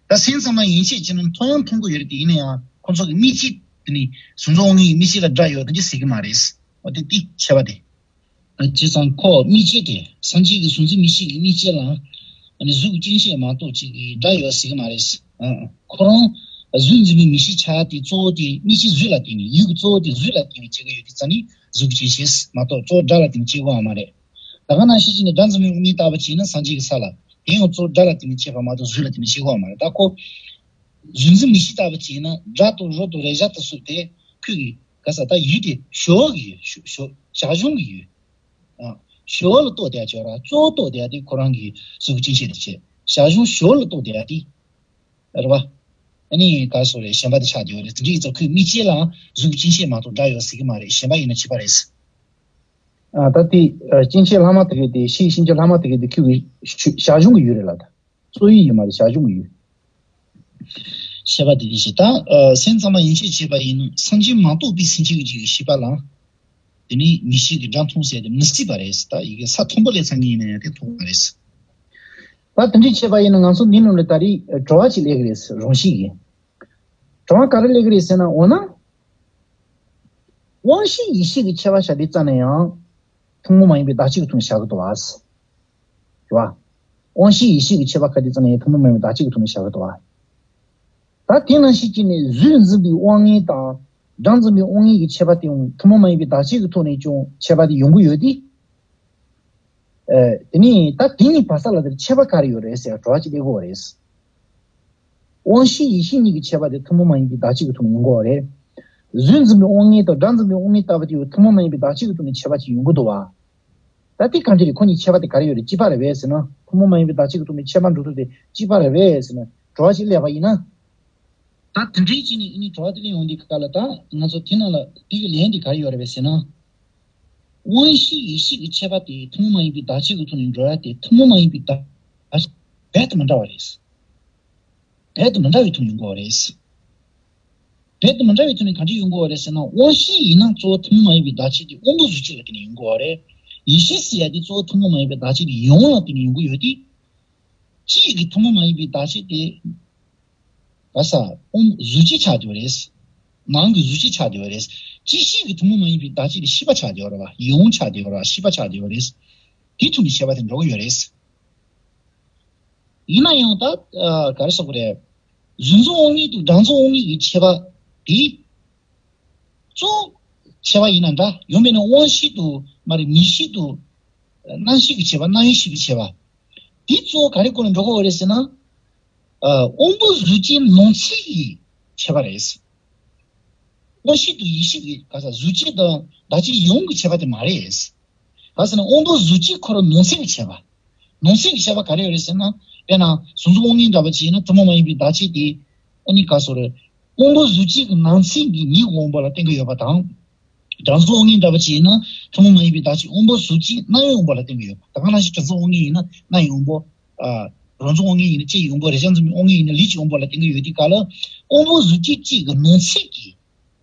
ད་སེམས་ཙམ་པ་ཡན་ཆད་ཀྱིས་ནི་མཐོང་ཡང་མཐོང་གི་ཡོད་རེད་དེ། ཡིན་ན་ཡང་ཁོ་ཚོ་གི་མིག་ཤེས་དེ་ནི་གཟུགས་འཛིན་དབང་ངེས་ཀྱི་མིག་ཤེས་ལ་སྒྲ་ཡོད་དེ་འདྲ་ཟེར་གྱི་མ་རེད། འོ་དེ་དེ་ཁྱད་པར་དེ། བྱས་ཙང་ཁོ་མིག་ཤེས་དེ་སངས་རྒྱས་ཀྱི་གཟུགས་འཛིན་མིག་ཤེས་ཀྱི་མིག་ཤེས་ལ་ཨ་ནི་གཟུགས་ཅན་ཤེས་མ་གཏོགས་ཅིག་གི་སྒྲ་ཡོད་ཟེར་གྱི་མ་རེད། ཨ་ཁོ་རང་གཟུགས་འཛིན་པའི་མིག་ཤེས་ཆགས་དེ་གཙོ་བོ་དེ་མིག་ཤེས་གཟུགས་ལ་བརྟེན་ནས། ཡུལ་གྱི་གཙོ་བོ་དེ་གཟུགས་ལ་བརྟེན་ནས་སྐྱེ་གི་ཡོད་དེ་ཙང་ནི་གཟུགས་ཅན་ཤེས་མ་གཏོགས་གཙོ་བོ་སྒྲ་ལ་བརྟེན་ནས་སྐྱེ་གི་ཡོད་མ་རེད། ད་ག་ནང་བཞིན་བྱས་ནས་སྒྲ་འཛིན་པའི་དབང་ངེས་ལྟ་བུ་བྱས་ན་སངས་རྒྱས་ཀྱི་ས་ལ། དེ་ཡང་གཙོ་བོ་སྒྲ་ལ་བརྟེན་ནས་སྐྱེས་པ་མ་གཏོགས་གཟུགས་ལ་བརྟེན་ནས་སྐྱེ་གི་ཡོད་མ་རེད། ད་ཁོ་གཟུགས་འཛིན་མིག་ཤེས་ལྟ་བུ་བྱས་ན་སྒྲ་དང་རོ་དང་རེག་བྱ་དང་སོགས་དེ་ཁོས་གི་ག་ས་ད་ཡུལ་དེ་ཞོར་གྱི་ཡུལ། ཞོ་ཞོ་བྱ་གཞུང་གི་ཡུལ། ཨ་ཞོར་ལ་གཏོགས་བསྡད་ཡ་ཅིག་ཡོད་ར། གཙོ་བོ་གཏོགས་བསྡད་ཡ་དེ་ཁོ་རང་གི་གཟུགས་ཅན་ཤེས་དེ་བྱས། བྱ་གཞུང་ཞོར་ལ་གཏོགས་བསྡད་ཡ་དེ་རེད་བ། ཨ་ནི་ག་སོ་རེད། གཞན་པ་དེ་ཆགས་བསྡད་ཡོད་རེད། དེ་འདྲ་ཡིན་ཙང་ཁོའི་མིག་ཤེས་ལའང་གཟུགས་ཅན་ཤེས་མ་གཏོགས་སྒྲ་ཡོད་ཟེར་གྱི་མ་རེད། གཞན་པ་ཡིན་ན་བྱས་པ་རེད། ཨ་ད་དེ་ཨ་སྐྱེ་མཆེད་ལྷག་མ་དེ་གའི་དེ། ཤེས་ཤེས་བྱ་ལྷག་མ་དེ་གའི་དེ་ཁོའི་གི་ཤུ་བྱ་གཞུང་གི་ཡུལ་རེད་ལ། ད་གཙོ་ཡུལ་ཡིན་མ་རེད། བྱ་གཞུང་གི་ཡུལ། ཤེས་པ་དེ་དེ་བྱས། ད་ཨ་སེམས་ཙམ་པ་ཡན་ཆད་བྱས་པ་ཡིན་ན་སངས་རྒྱས་མ་གཏོགས་པའི་སེམས་ཅན་གྱི་རྒྱུད་ཀྱི་ཤེས་པ་ལ་དེ་ནི་མིག་ཤེས་ཀྱི་སྒྲ་མཐོང་ཟེར་དེ་མི་སྲིད་པ་རེད། ད་ཡི་གེ་ས་མཐོན་པོ་སླེབས་ཚར་མཁན་ཡིན་ན་ཡང་དེ་མཐོང་བ་རེད། ད་དེ་འདྲ་བྱས་པ་ཡིན་ན་ང་ཚོ་འདི་ནང་ལ་ད་རེས་དྲི་བ་ཅིག་སླེབས་ཀྱི་རེད། རང་བཞིན་གྱིས། དྲི་བ་ག་རེ་སླེབས་ཀྱི་རེད་ཟེར་ན། འོ་ན། དབང་ཤེས་ཡིད་ཤེས་ཀྱི་ཁྱད་པར་བྱ་དེ་རྩ་ནས་ཡང་ཐུན་མོང་མ་ཡིན་པའི་བདག་ཅིག་གི་ཐོག་ནས་བཞག་གི་འདུག་བ། རེད་བ། དབང་ཤེས་ཡིད་ཤེས་ཀྱི་ཁྱད་པར་ག་དེ་རྩ་ནས་ཡང་ཐུན་མོང་མ་ཡིན་པའི་བདག་ཅིག་གི་ཐོག་ནས་བཞག་གི་འདུག་བ། ད་དེ་ནང་བཞིན་བྱས་ནས་གཟུགས་འཛིན་པའི་དབང་ངེས་དང་སྒྲ་འཛིན་པའི་དབང་ངེས་ཀྱི་ཁྱད་པར་དེ་ཡང་ཐུན་མོང་མ་ཡིན་པའི་བདག་ཅིག་གི་ཐོག་ནས་ཀྱང་ཁྱད་པར་དེ་ཡོང་གི་ཡོད་དེ། ཨེ། དེ་ནས་ད་དེ་གཉིས་བར་ས་ལ་དེར་ཁྱད་པར་ག་རེ་ཡོད་རེད་ཟེར་དྲི་བ་ཅིག་སླེབས་ཀྱི་ཡོད་རེད། དབང་ཤེས་ཡིད་ཤེས་གཉིས་ཀྱི་ཁྱད་པར་དེ་ཐུན་མོང་མ་ཡིན་པའི་བདག་ཅིག་གི་ཐོག་ནས་ཡོང་གི་ཡོད་རེད། གཟུགས་འཛིན་པའི་དབང་ངེས་དང་སྒྲ་འཛིན་པའི་དབང་ངེས་ལྟ་བུ་དེ་ཡང་ཐུན་མོང་མ་ཡིན་པའི་བདག་ཅིག་གི་ཐོག་ནས་ཁྱད་པར་ཅིག་ཡོང་གི་འདུག་བ། ད་དེ་གང་ཅི་རེད། ཁོ་གཉིས་ཁྱད་པར་དེ་ག་རེ་ཡོད་རེད། གཅིག་པ་རེད་པས་ཟེར་ན། ཐུན་མོང་མ་ཡིན་པའི་བདག་ཅིག་གི་ཐོག་ནས་ཁྱད་པར་འགྲོ་ཐབས་དེ་གཅིག་པ་རེད་པས་ཟེར་ན་དྲི་བ་ཅིག་སླེབས་པ་ཡིན་ན། ད་དེ་འདྲའི་ཅིག་ནས་ཨ་ནི་དྲི་བ་དེ་འདྲ་ཡོང་དུས་སྐབས་ལ། ད་ང་ཚོ་དེ་ནང་ལ་དེ་གི་ལན་དེ་ག་རེ་ཡོད་རེད་པས་ཟེར་ན། དབང་ཤེས་ཡིད་ཤེས་ཀྱི་ཁྱད་པར་དེ་ཐུན་མོང་མ་ཡིན་པའི་བདག་ཅིག་གི་ཐོག་ནས་འགྲོ་ཡ་དེ་ཐུན་མོང་མ་ཡིན་པའི་བདག་རྦད་དེ་མི་འདྲ་བ་རེད། རྦད་དེ་མི་འདྲ་བའི་ཐོག་ནས་ཡོང་གི་ཡོད་རེད། རྦད་དེ་མི་འདྲ་བའི་ཐོག་ནས་ག་འདྲ་ཡོང་གི་ཡོད་རེད་ཟེར་ན། དབང་ཤེས་ཡིན་ན་གཙོ་བོ་ཐུན་མོང་མ་ཡིན་པའི་བདག་ཅིག་དེ་དབང་པོ་གཟུགས་ཅན་ལ་བརྟེན་ནས་ཡོང་གི་ཡོད་རེད། ཡིད་ཤེས་ཟེར་ཡ་དེ་གཙོ་བོ་ཐུན་མོང་མ་ཡིན་པའི་བདག་ཅིག་དེ་ཡིད་དབང་ལ་བརྟེན་ནས་ཡོང་གི་ཡོད་དེ། གཅིག་གི་ཐུན་མོང་མ་ཡིན་པའི་བདག་ཅིག་དེ་ག་ས་དབང་གཟུགས་ཅན་ཆགས་བསྡད་པ་རེད། ནང་གི་གཟུགས་ཅན་ཆགས་བསྡད་པ་རེད། གཅིག་ཤེས་ཀྱི་ཐུན་མོང་མ་ཡིན་པའི་བདག་ཅིག་དེ་ཤེས་པ་ཆགས་བསྡད་པ་རེད་བ། ཡིད་དབང་ཆགས་བསྡད་པ་རེད་བ། ཤེས་པ་ཆགས་བསྡད་པ་རེད། དེའི་ཐོག་ནས་ཁྱད་པར་དེ་འགྲོ་གི་ཡོད་རེད། ཡིན་ན་ཡང་ད་ཨ་ག་རེ་ཟེར་དགོས་རེད། གཟུགས་འཛིན་དབང་ངེས་དང་སྒྲ་འཛིན་དབང་ངེས་ཀྱི་ཁྱད་པར་དེ། གཙོ་བོ་ཁྱད་པར་ཡིན་ན་འདྲ། ཡང་མིན་ན་དབང་ཤེས་དང་མ་རེད། མིག་ཤེས་དང་རྣམ་ཤེས་ཀྱི་ཁྱད་པར། རྣམ་དབྱེ་ཤེས་པའི་ཁྱད་པར། དེ་གཙོ་བོ་ག་རེ་སྐོར་ལ་འགྲོ་གི་ཡོད་རེད་ཟེར་ན། ཨ་དབང་པོ་གཟུགས་ཅན་ནང་གསེས་ཀྱི་ཁྱད་པར་རེད། དབང་ཤེས་དང་ཡིད་ཤེས་ཀྱི་ག་ས་གཟུགས་ཅན་དང་བདག་ཅིག་ཡིད་དབང་གི་ཁྱད་པར་དེ་མ་རེད། ག་ཟེར་ན་དབང་པོ་གཟུགས་ཅན་ཁོ་རང་ནང་གསེས་ཀྱི་ཁྱད་པར། ནང་གསེས་ཀྱི་ཁྱད་པར་ག་རེ་ཡོད་རེད་ཟེར་ན། དཔེར་ན་གཟུགས་འཛིན་དབང་ངེས་འདྲ་པོ་ཅིག་ཡིན་ན་ཐུན་མོང་མ་ཡིན་པའི་བདག་ཅིག་དེ་ཨ་ནི་ག་སོ་རེད། དབང་པོ་གཟུགས་ཅན་གྱི་ནང་གསེས་ཀྱི་མིག་དབང་པོ་ལ་བརྟེན་གྱི་ཡོད་པ་དང་། སྒྲ་འཛིན་དབང་ངེས་འདྲ་པོ་ཅིག་ཡིན་ན་ཐུན་མོང་མ་ཡིན་པའི་བདག་ཅིག་དབང་པོ་གཟུགས་ཅན་རྣ་བའི་དབང་པོ་ལ་བརྟེན་གྱི་ཡོད་པ། ད་ག་ནང་བཞིན་དྲི་འཛིན་དབང་ངེས་ཡིན་ན་སྣ་ཡི་དབང་པོ། ཨ་རོ་འཛིན་དབང་ངེས་ཡིན་ན་ལྕེ་ཡི་དབང་པོ། རེག་བྱ་འཛིན་པའི་དབང་ངེས་ཡིན་ན་ལུས་ཀྱི་དབང་པོ་ལ་བརྟེན་གྱི་ཡོད་དུས་སྐབས་ལ། དབང་པོ་གཟུགས་ཅན་གཅིག་གི་ནང་གསེས་ཀྱི་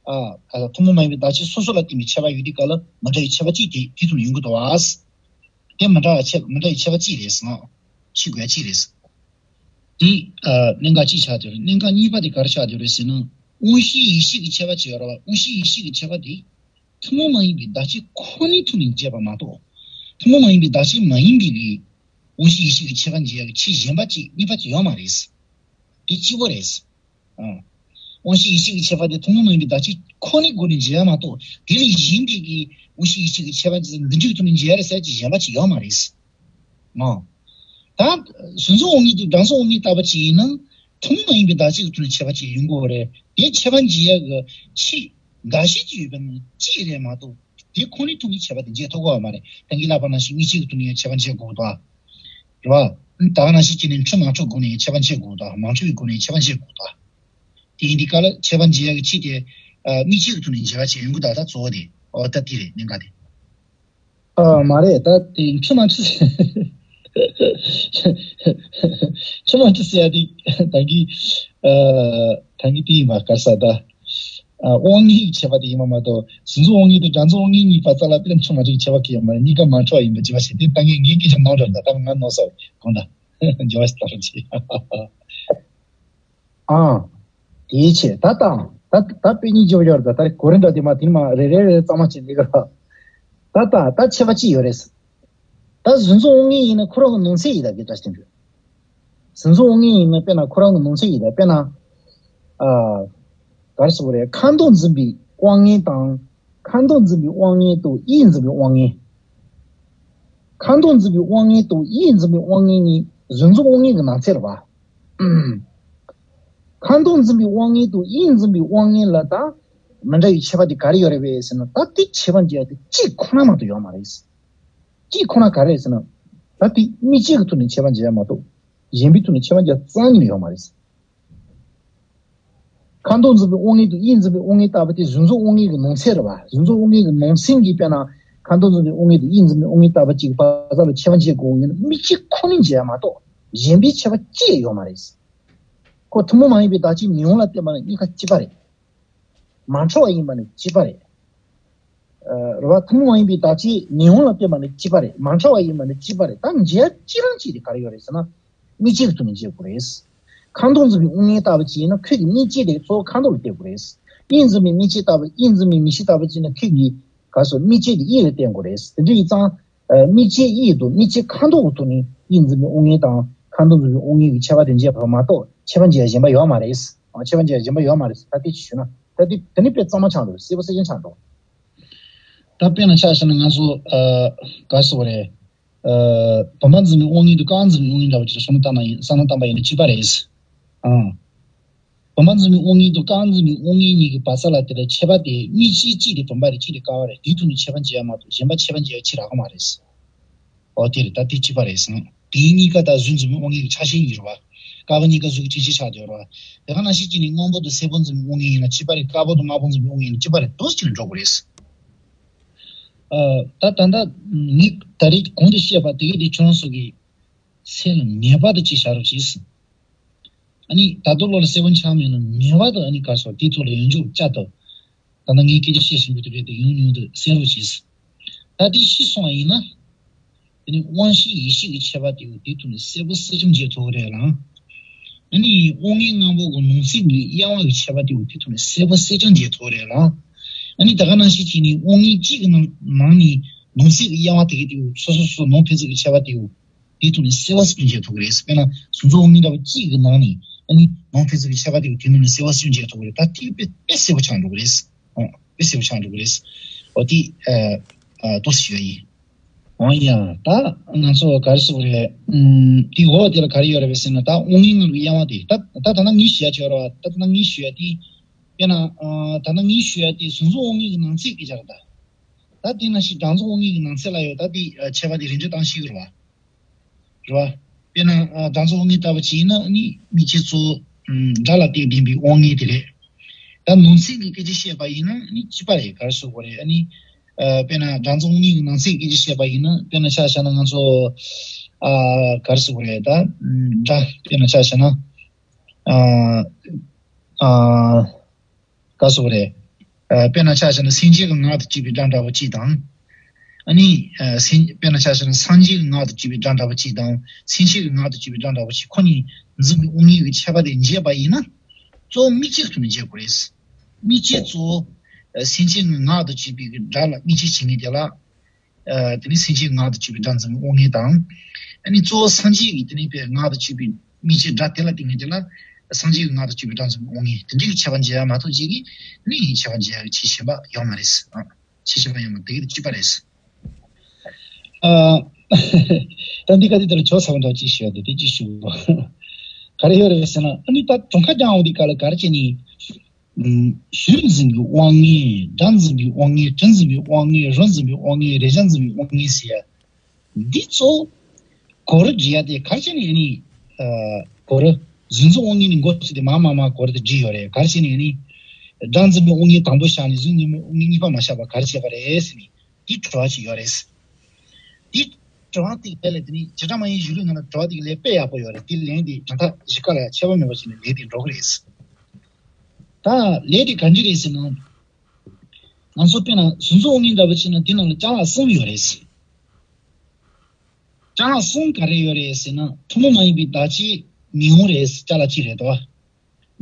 ཨ་ཐུན་མོང་མ་ཡིན་པའི་བདག་ཆོས་སོ་སོ་ལ་བརྟེན་པའི་ཁྱད་པར་ཡོད་དུས་ག་ལ་མི་འདྲ་བའི་ཁྱད་པར་གཅིག་དེ་དེ་ཐུག་ནས་ཡོང་གི་འདུག་བ། དེ་མི་འདྲ་བ་ཁྱད་མི་འདྲ་བའི་ཁྱད་པར་གཅིག་རེད་ཟེར་ན། ཤེས་དགོས་ཡ་གཅིག་རེད་ཟེར། དེ་ཨ་གནད་འགག་གཅིག་ཆགས་བསྡད་རེད། གནད་འགག་གཉིས་པ་དེ་ག་རེ་ཆགས་བསྡད་རེད་ཟེར་ན། དབང་ཤེས་ཡིད་ཤེས་ཀྱི་ཁྱད་པར་གཅིག་ཡོད་རེད་བ། དབང་ཤེས་ཡིད་ཤེས་ཀྱི་ཁྱད་པར་དེ་ཐུན་མོང་མ་ཡིན་པའི་བདག་ཆོས་ཁོ་ནའི་ཐོག་ནས་འབྱེད་པ་མ་གཏོགས། ཐུན་མོང་མ་ཡིན་པའི་བདག་ཆོས་མ་ཡིན་པའི་གི་དབང་ཤེས་ཡིད་ཤེས་ཀྱི་ཁྱད་པར་འབྱེད་ཡ་གི་ཆོས་གཞན་པ་གཅིག་གཉིས་པ་གཅིག་ཡོད་མ་རེད། དེ་གཅིག་པོ་རེད། ཨང་། དབང་ཤེས་ཡིད་ཤེས་ཀྱི་ཁྱད་པར་དེ་ཐུན་མོང་མ་ཡིན་པའི་བདག་ཆོས་ཁོ་ནའི་སྒོ་ནས་འབྱེད་ཡ་མ་གཏོགས། དེ་ལས་གཞན་པའི་གི་དབང་ཤེས་ཡིད་ཤེས་ཀྱི་ཁྱད་པར་འདི་འདྲའི་ཐོག་ནས་འབྱེད་ཡ་རེད་ཟེར་གྱི་གཞན་པ་གཅིག་ཡོད་མ་རེད། ཨང་། ད་གཟུགས་མཚོན་དབང་མངོན་དང་སྒྲ་མཚོན་དབང་མངོན་ལྟ་བུ་ཅིག་ཡིན་ན། ཐུན་མོང་མ་ཡིན་པའི་བདག་ཆོས་ཀྱི་ཐོག་ནས་ཁྱད་པར་ཅིག་ཡོང་དགོས་པ་རེད། དེ་ཁྱད་པར་འབྱེད་ཡ་གི་ཆོས་འགའ་ཤས་ཅིག་ཡོད་པ་ནི་གཅིག་རེད་མ་གཏོགས། དེ་ཁོ་ནའི་ཐོག་ནས་ཁྱད་པར་དེ་འབྱེད་ཐུབ་ཀྱི་ཡོད་མ་རེད། ད་གིན་ལབ་པ་ནང་བཞིན་དམིགས་བཅས་ཀྱི་ཐོག་ནས་ཁྱད་པར་འབྱེད་དགོས་འདུག་རེད་བ། ད་ག་ནང་བཞིན་བྱས་ནས་འཁྲུལ་མ་འཁྲུལ་སྒོ་ནས་ཁྱད་པར་འབྱེད་དགོས་འདུག་མ་འཁྲུལ་བའི་སྒོ་ནས་ཁྱད་པར་འབྱེད་དགོས་འདུག་དེ་ཡིན་དུས་ག་ལ་ཁྱད་པར་འབྱེད་ཡ་གི་ཆོས་དེ་ཨ་དམིགས་བཅས་ཀྱི་ཐོག་ནས་འབྱེད་པ་བྱས་ཡོང་གི་འདུག་ད་གཙོ་བོ་དེ་ཨོ་ད་དེ་རེད། གནད་འགག་དེ། ཨ་མ་རེད། ད་དེ་འཁྲུལ་མ་འཁྲུལ་འཁྲུལ་མ་འཁྲུལ་ཟེར་ཡ་དེ་ད་གིན་ཨ་ད་གིན་དེ་ཡིན་པ་ག་རེ་ཟེར་ད། ཨ་དབང་མངོན་གྱི་ཁྱད་པར་དེ་ཡིན་པ་མ་གཏོགས། གཟུགས་མཚོན་དབང་མངོན་དང་སྒྲ་མཚོན་དབང་མངོན་གཉིས་བར་ཐག་ལ་དཔེ་འཁྲུལ་མ་འཁྲུལ་གྱི་ཁྱད་པར་གང་ཡང་མ་རེད། གཉིས་ཀ་མ་འཁྲུལ་བ་ཡིན་པ་བརྗོད་པ་བྱས། དེ་ད་གིན་ངས་སྐད་ཆ་ནོར་འགྲོ། ད་ད་ང་ནོར་སོང་། དགོངས་དག་སྦྱོར་བ་ཞིག་ལྟ་རོགས་གྱིས། ཨང་། དེའི་ཕྱིར་ད་ལྟའང་ད་ད་དཔེ་རྙིང་བརྗོད་པ་ཡོད་རེད། ད་ད་གོ་རིམ་འདྲ་དེ་མ་དེ་མ་རེ་རེ་རེ་གཙང་མ་བྱས་ནས་ཀ་ད་ད་ད་ཁྱད་པར་གཅིག་ཡོད་རེད། ད་གཟུགས་མཚོན་དབང་མངོན་ཡིན་ན་ཁོ་རང་གི་ནང་ཚན་ཡིན་ད་གི་ད་ཞིག་འདུག་གཟུགས་མཚོན་དབང་མངོན་ཡིན་ན་དཔེར་ན་ཁོ་རང་གི་ནང་ཚན་ཡིན་ད། དཔེར་ན་ཨ་ག་རེ་ཟེར་དགོས་རེད། ཁ་མདོག་འཛིན་པའི་དབང་མངོན་དང་། ཁ་མདོག་འཛིན་པའི་དབང་མངོན་དང་དབྱིབས་འཛིན་པའི་དབང་མངོན། ཁ་མདོག་འཛིན་པའི་དབང་མངོན་དང་དབྱིབས་འཛིན་པའི་དབང་མངོན་གཉིས་གཟུགས་མཚོན་དབང་མངོན་གྱི་ནང་ཚན་རེད་བ། ཁ་མདོག་འཛིན་པའི་དབང་མངོན་དང་དབྱིབས་འཛིན་པའི་དབང་མངོན་ལ་ད་མི་འདྲ་བའི་ཁྱད་པར་དེ་ག་རེ་ཡོད་རེད་པས་ཟེར་ན། ད་དེ་ཁྱད་པར་འབྱེད་ཡ་དེ་གཅིག་ཁོ་ན་མ་གཏོགས་ཡོད་མ་རེད། གཅིག་ཁོ་ན་ག་རེ་རེད་ཟེར་ན། ད་དེ་དམིགས་བཅས་ཀྱི་ཐོག་ནས་ཁྱད་པར་འབྱེད་ཡ་མ་གཏོགས་གཞན་པའི་ཐོག་ནས་ཁྱད་པར་འབྱེད་ཡ་རྩ་ནས་ཡོད་མ་རེད། ཁ་མདོག་འཛིན་པའི་དབང་མངོན་དང་དབྱིབས་འཛིན་པའི་དབང་མངོན་ལྟ་བུ་དེ་གཟུགས་མཚོན་དབང་མངོན་གྱི་ནང་ཚན་རེད་བ། གཟུགས་མཚོན་དབང་མངོན་གྱི་ནང་ཚན་གྱི་དཔེར་ན་ཁ་མདོག་འཛིན་པའི་དབང་མངོན་དང་དབྱིབས་འཛིན་པའི་དབང་མངོན་ལྟ་བུ་གཅིག་བར་མཚམས་ལ་ཁྱད་པར་འབྱེད་དགོས་ཡིན་ན་དམིགས་བཅས་ཁོ་ནས་འབྱེད་ཡ་མ་གཏོགས་གཞན་པའི་ཁྱད་པར་ཅི་ཡང་ཡོད་མ་རེད། ཁོ་ཐུན་མོང་མ་ཡིན་པའི་བདག་ཆོས་མིང་དབང་ལ་བརྟེན་པ་ནི་གཉིས་ཀ་གཅིག་པ་རེད། མ་འཕྲོ་བ་ཡིན་པ་ནི་གཅིག་པ་རེད། རེད་བ། ཐུན་མོང་མ་ཡིན་པའི་བདག་ཆོས་མིང་དབང་ལ་བརྟེན་པ་ནི་གཅིག་པ་རེད། མ་འཕྲོ་བ་ཡིན་པ་ནི་གཅིག་པ་རེད། ད་འབྱེད་ཡ་གཅིག་རང་གཅིག་དེ་ག་རེ་ཡོད་རེད་ཟེར་ན། དམིགས་བཅས་ཀྱི་ཐོག་ནས་འབྱེད་དགོས་རེད། ཁ་མདོག་འཛིན་པའི་དབང་མངོན་ལྟ་བུ་ཅིག་ཡིན་ན་ཁོས་ཀྱི་དམིགས་བཅས་དེ་གཙོ་བོ་ཁ་མདོག་ལ་བལྟས་དགོས་རེད། དབྱིབས་འཛིན་པའི་དམིགས་བཅས་ལྟ་བུ། དབྱིབས་འཛིན་པའི་མིག་ཤེས་ལྟ་བུ་ཅིག་ཡིན་ན་ཁོས་ཀྱི་ག་སོ་དམིགས་བཅས་དེ་དབྱིབས་ལ་བལྟས་དགོས་རེད། དེ་འདྲ་ཡིན་ཙང་། དམིགས་བཅས་དབྱིབས་དང་དམིགས་བཅས་ཁ་མདོག་གི་ཐོག་ནས་དབྱིབས་འཛིན་པའི་དབང་མངོན་དང་ཁ་མདོག་འཛིན་པའི་དབང་མངོན་གྱི་ཁྱད་པར་དེ་འབྱེད་པ་མ་གཏོགས་ཁྱད་པར་འབྱེད་ཡ་གཞན་པ་ཡོད་མ་རེད། ཨ། ཁྱད་པར་འབྱེད་ཡ་གཞན་པ་ཡོད་མ་རེད། ད་དེ་ཅིག་ཞུས་ན། ད་དེ་དེ་ནི་དཔེ་གཙང་མ་ཆགས་འགྲོ། གསལ་པོ་གསལ་རྐྱང་ཆགས་འགྲོ། ད་དཔེར་ན་ཆ་བཞག་ན་ང་ཚོ་ཨ་ག་རེ་ཟེར་དགོས་རེད། ཨ་བུམ་པ་འཛིན་པའི་དབང་མངོན་དང་རྐང་འཛིན་པའི་དབང་མངོན་འདྲ་བོ་ཅིག་བསམ་བློ་བཏང་ན་ཡིན། བསམ་བློ་བཏང་པ་ཡིན་ན་གཅིག་པ་རེད། ཨང་། བུམ་པ་འཛིན་པའི་དབང་མངོན་དང་རྐང་འཛིན་པའི་དབང་མངོན་གཉིས་ཀྱི་བར་མཚམས་ལ་དེ་ལ་ཁྱད་པར་དེ་དམིགས་བཅས་གཅིག་དེ་བུམ་པ་རེད། གཅིག་དེ་རྐང་པ་རེད། དེའི་ཐོག་ནས་ཁྱད་པར་འབྱེད་ཡ་མ་གཏོགས་གཞན་པ་ཁྱད་པར་འབྱེད་ཡ་ཅིག་རག་གི་མ་རེད། ཨོ་དེ་རེད། ད་དེ་གཅིག་པ་རེད་ཟེར། དེའི་གཉིས་ཀ་ད་གཟུགས་འཛིན་པའི་དབང་མངོན་གྱི་ཆ་ཤས་གཉིས་རེད་བ། དཀར་པོ་གཉིས་ཀ་གཟུགས་ཀྱི་དྲན་ཤེས་ཆགས་བསྡད་ཡོད་རེད་བ། དེ་ག་ནང་བཞིན་བྱས་ནས་སྔོན་པོ་དང་སེར་པོ་འཛིན་པའི་དབང་མངོན་ཡིན་ན་གཅིག་པ་རེད། དཀར་པོ་དང་དམར་པོ་འཛིན་པའི་དབང་མངོན་ཡིན་ན་གཅིག་པ་རེད། འདུག་སེ་བྱས་ནས་འགྲོ་དགོས་རེད། ཨ་ད་ད་ལྟ་ངས་ད་རེས་གོང་དུ་བཤད་པ་དེ་གས་དེ་ཁྱོད་རང་ཚོ་གི་སེམས་ལ་ངེས་པར་དུ་ཅིག་བཞག་རོགས་གྱིས། ཨ་ནི་ད་དུང་བློ་ལ་གསལ་པོ་འཆར་མེད་ན་ངེས་པར་དུ་ཨ་ནི་ག་རེ་ཟེར་དེའི་ཐོག་ལ་ཡིད་འཇོག་བཅའ་ཐུབ། ད་ལྟ་ངས་སྐད་ཆ་བཤད་བཞིན་པའི་དེ་རེད་དེ་ཡང་ཡང་དུ་གསན་རོགས་གྱིས། ད་དེ་ཤེས་སོང་བ་ཡིན་ན། དེ་ནི་དབང་ཤེས་ཡིད་ཤེས་ཀྱི་ཁྱད་པར་དེ་ཡང་དེའི་ཐོག་ནས་གསལ་པོ་གསལ་རྐྱང་འབྱེད་ཐུབ་ཀྱི་རེད་ལ། ཨ་ནི་དབང་མངོན་ལྔ་པོ་གི་ནང་གསེས་ཀྱི་དབྱེ་བ་གི་ཁྱད་པར་དེ་ཡང་དེའི་ཐོག་ནས་གསལ་པོ་གསལ་རྐྱང་འབྱེད་ཐུབ་ཀྱི་རེད་ལ། ཨ་ནི་ད་ག་ནང་བཞིན་བྱས་ནས་དབང་མངོན་གཅིག་གི་ནང་ནང་ནས་ནང་གསེས་ཀྱི་དབྱེ་བ་དེ་གའི་དེ་ཡང་སོ་སོ་སོ་སོ་ནང་ཕན་ཚུན་གྱི་ཁྱད་པར་དེ་ཡང་དེའི་ཐོག་ནས་གསལ་བ་སུ་འབྱེད་ཐུབ་ཀྱི་རེད། དཔེར་ན་གཟུགས་མཚོན་དབང་མངོན་འདྲ་བོ་གཅིག་གི་ནང་ནས་ཨ་ནི་ནང་ཕན་ཚུན་གྱི་ཁྱད་པར་དེ་ཡང་དེའི་ནང་ནས་གསལ་བ་སུ་འབྱེད་ཐུབ་ཀྱི་རེད། ད་དེ་དཔེ་དཔེ་གསལ་པོ་ཆགས་འགྲོ་གི་རེད། ཨོ་དཔེ་གསལ་པོ་ཆགས་འགྲོ་གི་རེད། ཨོ་དེ་ཨ་ཨ་ཏོག་ཙམ་ཞུ་ཡ་ཡིན། འོ་ཡ་ད་ང་ཚོ་ག་རེ་ཟེར་དགོས་རེད། ཨུམ་དེ་འོག་དེ་ལ་ག་རེ་ཡོད་རེད་པས་ཟེར་ན། ད་དབང་མངོན་ལྔ་པོའི་དབྱེ་བ་དེ་ད་ད་ད་ནང་ངས་ཞུ་ཡ་ཅིག་ཡོད་རེད་བ། ད་ད་ནང་ངས་ཞུ་ཡ་དེ་དཔེར་ན་ཨ་ད་ནང་ངས་ཞུ་ཡ་དེ་གཟུགས་མཚོན་དབང་མངོན་གྱི་ནང་ཚན་སྐད་ཆ་རེད་ད། ད་དེ་ནང་བཞིན་སྒྲ་མཚོན་དབང་མངོན་གྱི་ནང་ཚན་ལ་ཡོད། ད་དེ་ཨ་ཁྱད་པར་དེ་རིམ་གྲོ་བཏང་ཤེས་ཀྱི་རེད་བ། རེད་བ། དཔེར་ན་ཨ་སྒྲ་མཚོན་དབང་མངོན་ལྟ་བུ་ཅིག་ཡིན་ན་ཨ་ནི་དམིགས་བཅས་གཙོ་བོ་ཨམ་སྒྲ་ལ་བརྟེན་ལྡན་པའི་དབང་མངོན་དེ་རེད། ད་ནང་ཚན་གྱི་སྐད་ཆ་བཤད་པ་ཡིན་ན་ཨ་ནི་གཅིག་པ་རེད། ག་རེ་ཟེར་དགོས་རེད། ཨ་ནི་ཨ་དཔེར་ན་སྒྲ་མཚོན་དབང་མངོན་གྱི་ནང་ཚན་གྱི་སྐད་ཆ་བཤད་པ་ཡིན་ན། དཔེར་ན་ཆ་བཞག་ན་ང་ཚོ་ཨ་ག་རེ་ཟེར་དགོས་རེད། ད་ཨམ་སྒྲ་དཔེར་ན་ཆ་བཞག་ན་ཨ་ཨ་ག་རེ་ཟེར་དགོས་རེད། ཨ་དཔེར་ན་ཆ་བཞག་ན་སེམས་ཅན་གྱི་ངག་ཏུ་བཅུག་པའི་སྒྲ་འདྲ་བོ་གཅིག་དང་། ཨ་ནི་ཨ་སེམས་དཔེར་ན་ཆ་བཞག་ན་སངས་རྒྱས་ཀྱི་ངག་ཏུ་བཅུག་པའི་སྒྲ་འདྲ་བོ་གཅིག་དང་། སེམས་ཅན་གྱི་ངག་ཏུ་བཅུག་པའི་སྒྲ་འདྲ་བོ་གཅིག་ཁོ་གཉིས་འཛིན་པའི་དབང་ཡུལ་གྱི་ཁྱད་པར་དེ་འབྱེད་པ་ཡིན་ན། གཙོ་བོ་དམིགས་བཅས་ཀྱི་ཐོག་ནས་འབྱེད་དགོས་རེད། དམིགས་བཅས་གཙོ་བོ་ཨ་སེམས་ཅན་གྱི་ངག་ཏུ་བཅུག་པའི་སྒྲ་ལ་དམིགས་བཅས་བྱེད་མཁན་དེ་ལ། ཨ་དེ་ནི་སེམས་ཅན་ངག་ཏུ་བཅུག་པའི་སྒྲ་འཛིན་པའི་དབང་མངོན་དང་། ཨ་ནི་གཙོ་བོ་སངས་རྒྱས་ཀྱི་དེ་ནི་པའི་ངག་ཏུ་བཅུག་པའི་དམིགས་བཅས་སྒྲ་དེ་ལ་བརྟེན་ནས་དེ་ལ་སངས་རྒྱས་ཀྱི་ངག་ཏུ་བཅུག་པའི་སྒྲ་འཛིན་པའི་དབང་མངོན། དེ་འདྲའི་ཁྱད་པར་འབྱེད་ཡ་མ་གཏོགས་ཅིག་གིས་ནི་ཁྱད་པར་འབྱེད་ཡ་གི་ཆེས་གཞན་པ་ཡོད་མ་རེད། ཨ་ཆེས་གཞན་པ་ཡོད་མ་རེད། དེ་གི་གཅིག་པ་རེད། ཨ་ད་འདི་ག་དེ་ལྟར་ཆོག་ཚ་བ་འདྲ་ཅིག་ཞུ་ཡ་འདུག་དེ་ཅིག་ཞུ། ག་རེ་ཡོད་རེད་ཟེར་ན། ཨ་ནི་ད་གྲངས་ཀ་རྐྱང་འོང་དེ་ག་ལ་ག་རེ་བྱས་ནས། ཨུམ། ཤུལ་འཛིན་པའི་དབང་ངེས། སྒྲ་འཛིན་པའི་དབང་ངེས། དྲི་འཛིན་པའི་དབང་ངེས། རོ་འཛིན་པའི་དབང་ངེས། རེག་བྱ་འཛིན་པའི་དབང་ངེས་ཟེར་ཡ། འདི་ཚོ་གོ་རུ་འབྲི་ཡ་དེ་ག་རེ་བྱས་ནས་ཡིན་ནི། ཨ་གོ་རུ། གཟུགས་འཛིན་དབང་ངེས་ནི་མགོ་ཚོས་ཏེ་མ་མ་མ་གོ་རུ་དེ་འབྲི་ཡོད་རེད། ག་རེ་བྱས་ནས་ཡིན་ནི། སྒྲ་འཛིན་པའི་དབང་ངེས་དང་པོ་བཞག་ནས་གཟུགས་འཛིན་པའི་དབང་ངེས་གཉིས་པ་མ་བཞག་པ་ག་རེ་བྱས་པ་རེད་ཟེར་ནས་འདི་དྲི་བ་ཅིག་ཡོད་རེད། འདི་དྲི་བ་དེ་ག་ལ་དེ་ནི་བྱེ་བྲག་སྨྲ་བའི་གཞུང་ལུགས་ནང་ལ་དྲི་བ་དེ་ག་ལས་དཔེ་ཡག་པོ་ཡོད་རེད། དེ་ལན་དེ་དྲང་ཐག་གཞི་ཀ་ལ་ཡང་ཁྱད་པར་མེད་པ་ཞིག་ནས་ལན་དེ་འགྲོ་གི་རེད། ད་ལན་དེ་ག་འདྲ་རེད་ཟེར་ན། ང་ཚོ་དཔེར་ན་གཟུགས་འཛིན་དབང་ངེས་འདྲ་པོ་བྱས་ན་དེ་ནང་ལ་ཅ་ལག་གསུམ་ཡོད་རེད། ཅ་ལག་གསུམ་ག་རེ་ཡོད་རེད་ཟེར་ན། ཐུན་མོང་མ་ཡིན་པའི་བདག་རྐྱེན་མིག་དབང་རེད། ཅ་ལག་གཅིག་རེད་དོ།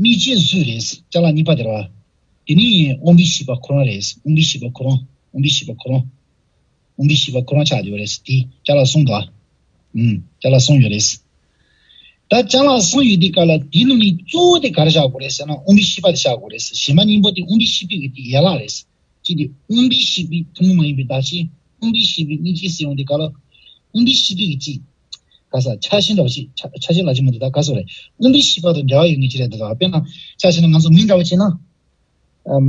མིག་རྐྱེན་གཟུགས་རེད། ཅ་ལག་གཉིས་པ་དེ་རེད་བ། དེ་ནས་དབང་པོའི་ཤེས་པ་ཁོ་རང་རེད། དབང་པོའི་ཤེས་པ་ཁོ་རང་། དབང་པོའི་ཤེས་པ་ཁོ་རང་། དབང་པོའི་ཤེས་པ་ཁོ་རང་ཆགས་ཡོད་རེད། དེ་ཅ་ལག་གསུམ་དོ། ཨུམ། ཅ་ལག་གསུམ་ཡོད་རེད། ད་ཅ་ལག་གསུམ་ཡོད་དུས་ག་ལ་དེའི་ནང་ནས་གཙོ་བོ་དེ་ག་རེ་བཞག་དགོས་རེད་ཟེར་ན། དབང་པོའི་ཤེས་པ་དེ་བཞག་དགོས་རེད། གཞན་པ་གཉིས་པོ་དེ་དབང་པོའི་ཤེས་པའི་གི་དེ་ཡན་ལག་རེད། གཅིག་དེ་དབང་པོའི་ཤེས་པའི་ཐུན་མོང་མ་ཡིན་པའི་བདག་རྐྱེན། དབང་པོའི་ཤེས་པའི་མིག་རྐྱེན་ཟེར་ཡོང་དུས་ག་ལ། དབང་པོའི་ཤེས་པའི་གི་གཅིག་ག་ས་ཆགས་ཞེན་འདྲ་བོ་ཞིག་ཆགས་ཆགས་ཞེན་ལ་ཅི་མ་འདུག་ད་ག་སོ་རེད། དབང་པོའི་ཤེས་པ་དང་འབྲེལ་བ་ཡོད་ངེས་ཅི་རེད་འདུག་ད་དཔེར་ན་ཆ་བཞག་ན་ང་ཚོ་མི་འདྲ་བོ་བྱས་ན། ཨ་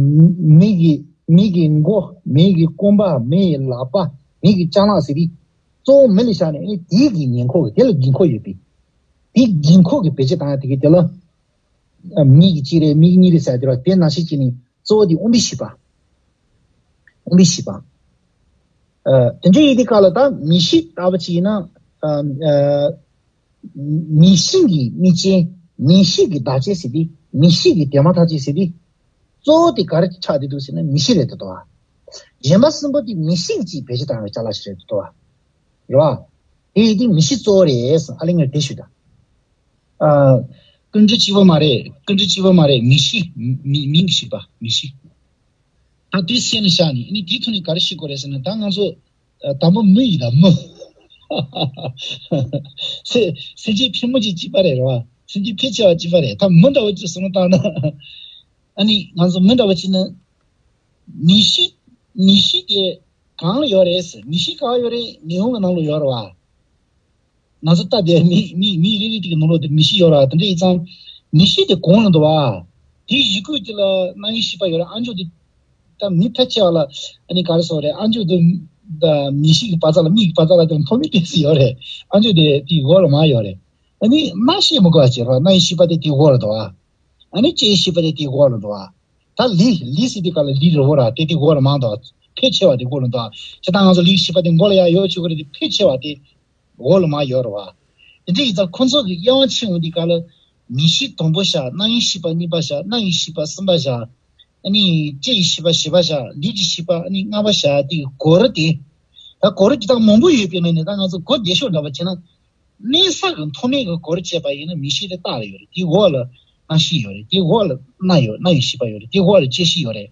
མི་གི་མི་གི་མགོ། མི་གི་རྐང་པ། མི་ཡི་ལག་པ། མི་གི་ཅ་ལག་ཟེར་དུས། གཙོ་བོ་མི་ལ་བཞག་ནས་ཨ་ནི་དེའི་གི་ཉེ་འཁོར་གི་དེ་ལ་དགོས་མཁོ་ཡོད་པའི། དེའི་དགོས་མཁོ་གི་བེད་སྤྱོད་བཏང་ཡ་དེ་གི་དེ་ལ། ཨ་མི་གི་གཅིག་རེད། མི་གི་གཉིས་རེད་ཟེར་དེ་ར་དེ་ནང་བཞིན་བྱས་ནས་གཙོ་བོ་དེ་དབང་པོའི་ཤེས་པ། དབང་པོའི་ཤེས་པ། ཨ་དེ་འདྲ་ཡིན་དུས་ག་ལ་ད་མིག་ཤེས་ལྟ་བུ་ཅིག་ཡིན་ན། ཨ་ཨ་མིག་ཤེས་ཀྱི་དམིགས་རྐྱེན། མིག་ཤེས་ཀྱི་བདག་རྐྱེན་ཟེར་དུས། མིག་ཤེས་ཀྱི་དེ་མ་ཐག་ཅིག་ཟེར་དུས། གཙོ་བོ་དེ་ག་རེ་ཆགས་བསྡད་འདུག་ཟེར་ན་མིག་ཤེས་རེད་འདུག་དོ། གཞན་པ་གསུམ་པོ་དེ་མིག་ཤེས་ཀྱིས་བེད་སྤྱོད་བཏང་བའི་ཅ་ལག་ཞིག་རེད་འདུག་དོ། རེད་བ། དེ་ཡིན་དུས་མིག་ཤེས་གཙོ་བོ་རེད་ཟེར་ཨ་ལས་ངས་དེ་ཞུ་ད། ཨ། ཀུན་འདུས་གཅིག་པོ་མ་རེད། ཀུན་འདུས་གཅིག་པོ་མ་རེད། མིག་ཤེས། མིག་མིག་གི་ཤེས་པ། མིག་ཤེས། ད་དེ་སེམས་ནས་བཞག་ནས་ཨ་ནི་དེའི་ཐོག་ནས་ག་རེ་ཤེས་དགོས་རེད་ཟེར་ན། ད་ང་ཚོ་ཨ་དང་པོ་མི་ཡིན་ད་མི། སེ་སེམས་ཅན་ཕལ་མོ་ཆེ་གཅིག་པ་རེད། རེད་བ། སེམས་ཅན་ཕལ་ཆེ་བ་གཅིག་པ་རེད། ད་མི་འདྲ་བོ་ཅིག་བཟོ་ན་བཏང་ན། ཨ་ནི་ང་ཚོ་མི་འདྲ་བོ་ཅིག་ནི། མིག་ཤེས། མིག་ཤེས་དེ་གང་ལ་ཡོད་རེད་ཟེར། མིག་ཤེས་གང་ཡོད་རེད། མིག་དབང་གི་ནང་ལ་ཡོད་རེད་བ། ང་ཚོ་ལྟ་བསྡད་མི་མི་མི་རེ་རེ་དེ་གི་ནང་ལོགས་དེ་མིག་ཤེས་ཡོད་ར། དེ་འདྲ་ཡིན་ཙང་མིག་ཤེས་དེ་གོང་ལ་འདུག་བ། དེའི་གཞུག་གུ་དེ་ལ་རྣ་བའི་ཤེས་པ་ཡོད་ར། ཨ་མཆོག་དེ་ད་མི་ཕལ་ཆེ་བ་ལ་ཨ་ནི་ག་རེ་ཟེར་རེད། ཨ་མཆོག་དེ་ད་མིག་ཤེས་ཀྱི་བར་མཚམས་ལ་མིག་གི་བར་མཚམས་ལ་དེ་མཐོང་མི་དེ་ཚོ་ཡོད་རེད། ཨ་མཆོག་དེ་དེའི་འོག་ལ་མར་ཡོད་རེད། ཨ་ནི་རྣ་ཤེས་མི་དགོས་པ་བྱེད་ར། རྣ་བའི་ཤེས་པ་དེ་དེའི་འོག་ལ་འདུག་བ། ཨ་ནི་ལྕེའི་ཤེས་པ་དེ་དེའི་འོག་ལ་འདུག་བ། ད་ལུས་ལུས་ཟེར་དུས་ག་ལ་ལུས་རི་བོ་ར་དེ་དེའི་འོག་ལ་མར་འདུག་བ། ཕལ་ཆེ་བ་དེ་འོག་ལ་འདུག་བ། བྱས་ཙང་ང་ཚོ་ལུས་ཀྱི་ཤེས་པ་དེ་མགོ་ལ་ཡར་ཡོད་ཆོག་གི་རེད་དེ། ཕལ་ཆེ་བ་དེ། འོག་ལ་མར་ཡོད་རེད་བ། དེ་འདྲ་ཡིན་ཙང་ཁོ་ཚོ་གི་དབྱེ་བ་ཕྱེ་ཡོང་དུས་ག་ལ། མིག་ཤེས་དང་པོ་བཞག་རྣ་བའི་ཤེས་པ་གཉིས་པ་བཞག་རྣ་བའི་ཤེས་པ་གསུམ་པ་བཞག་ཨ་ནི་ལྕེ་ཡི་ཤེས་པ་བཞི་པ་བཞག་ལུས་ཀྱི་ཤེས་པ་ཨ་ནི་ལྔ་པ་བཞག་དེ་གི་གོ་རུ་དེ། ད་གོ་རུ་ཇི་ལྟར་མང་པོ་ཡོད་པའི་ནང་ནས་ད་ང་ཚོ་གོ་བདེ་ཤོས་འདྲ་པོ་བྱས་ན། གནས་ས་གི་མཐོ་དམན་གྱི་གོ་རུ་བྱས་པ་ཡིན་ན་མིག་ཤེས་དེ་རྟགས་ལ་ཡོད་རེད། དེའི་འོག་ལ་རྣ་ཤེས་ཡོད་རེད། དེའི་འོག་ལ་རྣ་ཡོད། རྣ་ཡི་ཤེས་པ་ཡོད་རེད། དེའི་འོག་ལ་ལྕེ་ཤེས་ཡོད་རེད།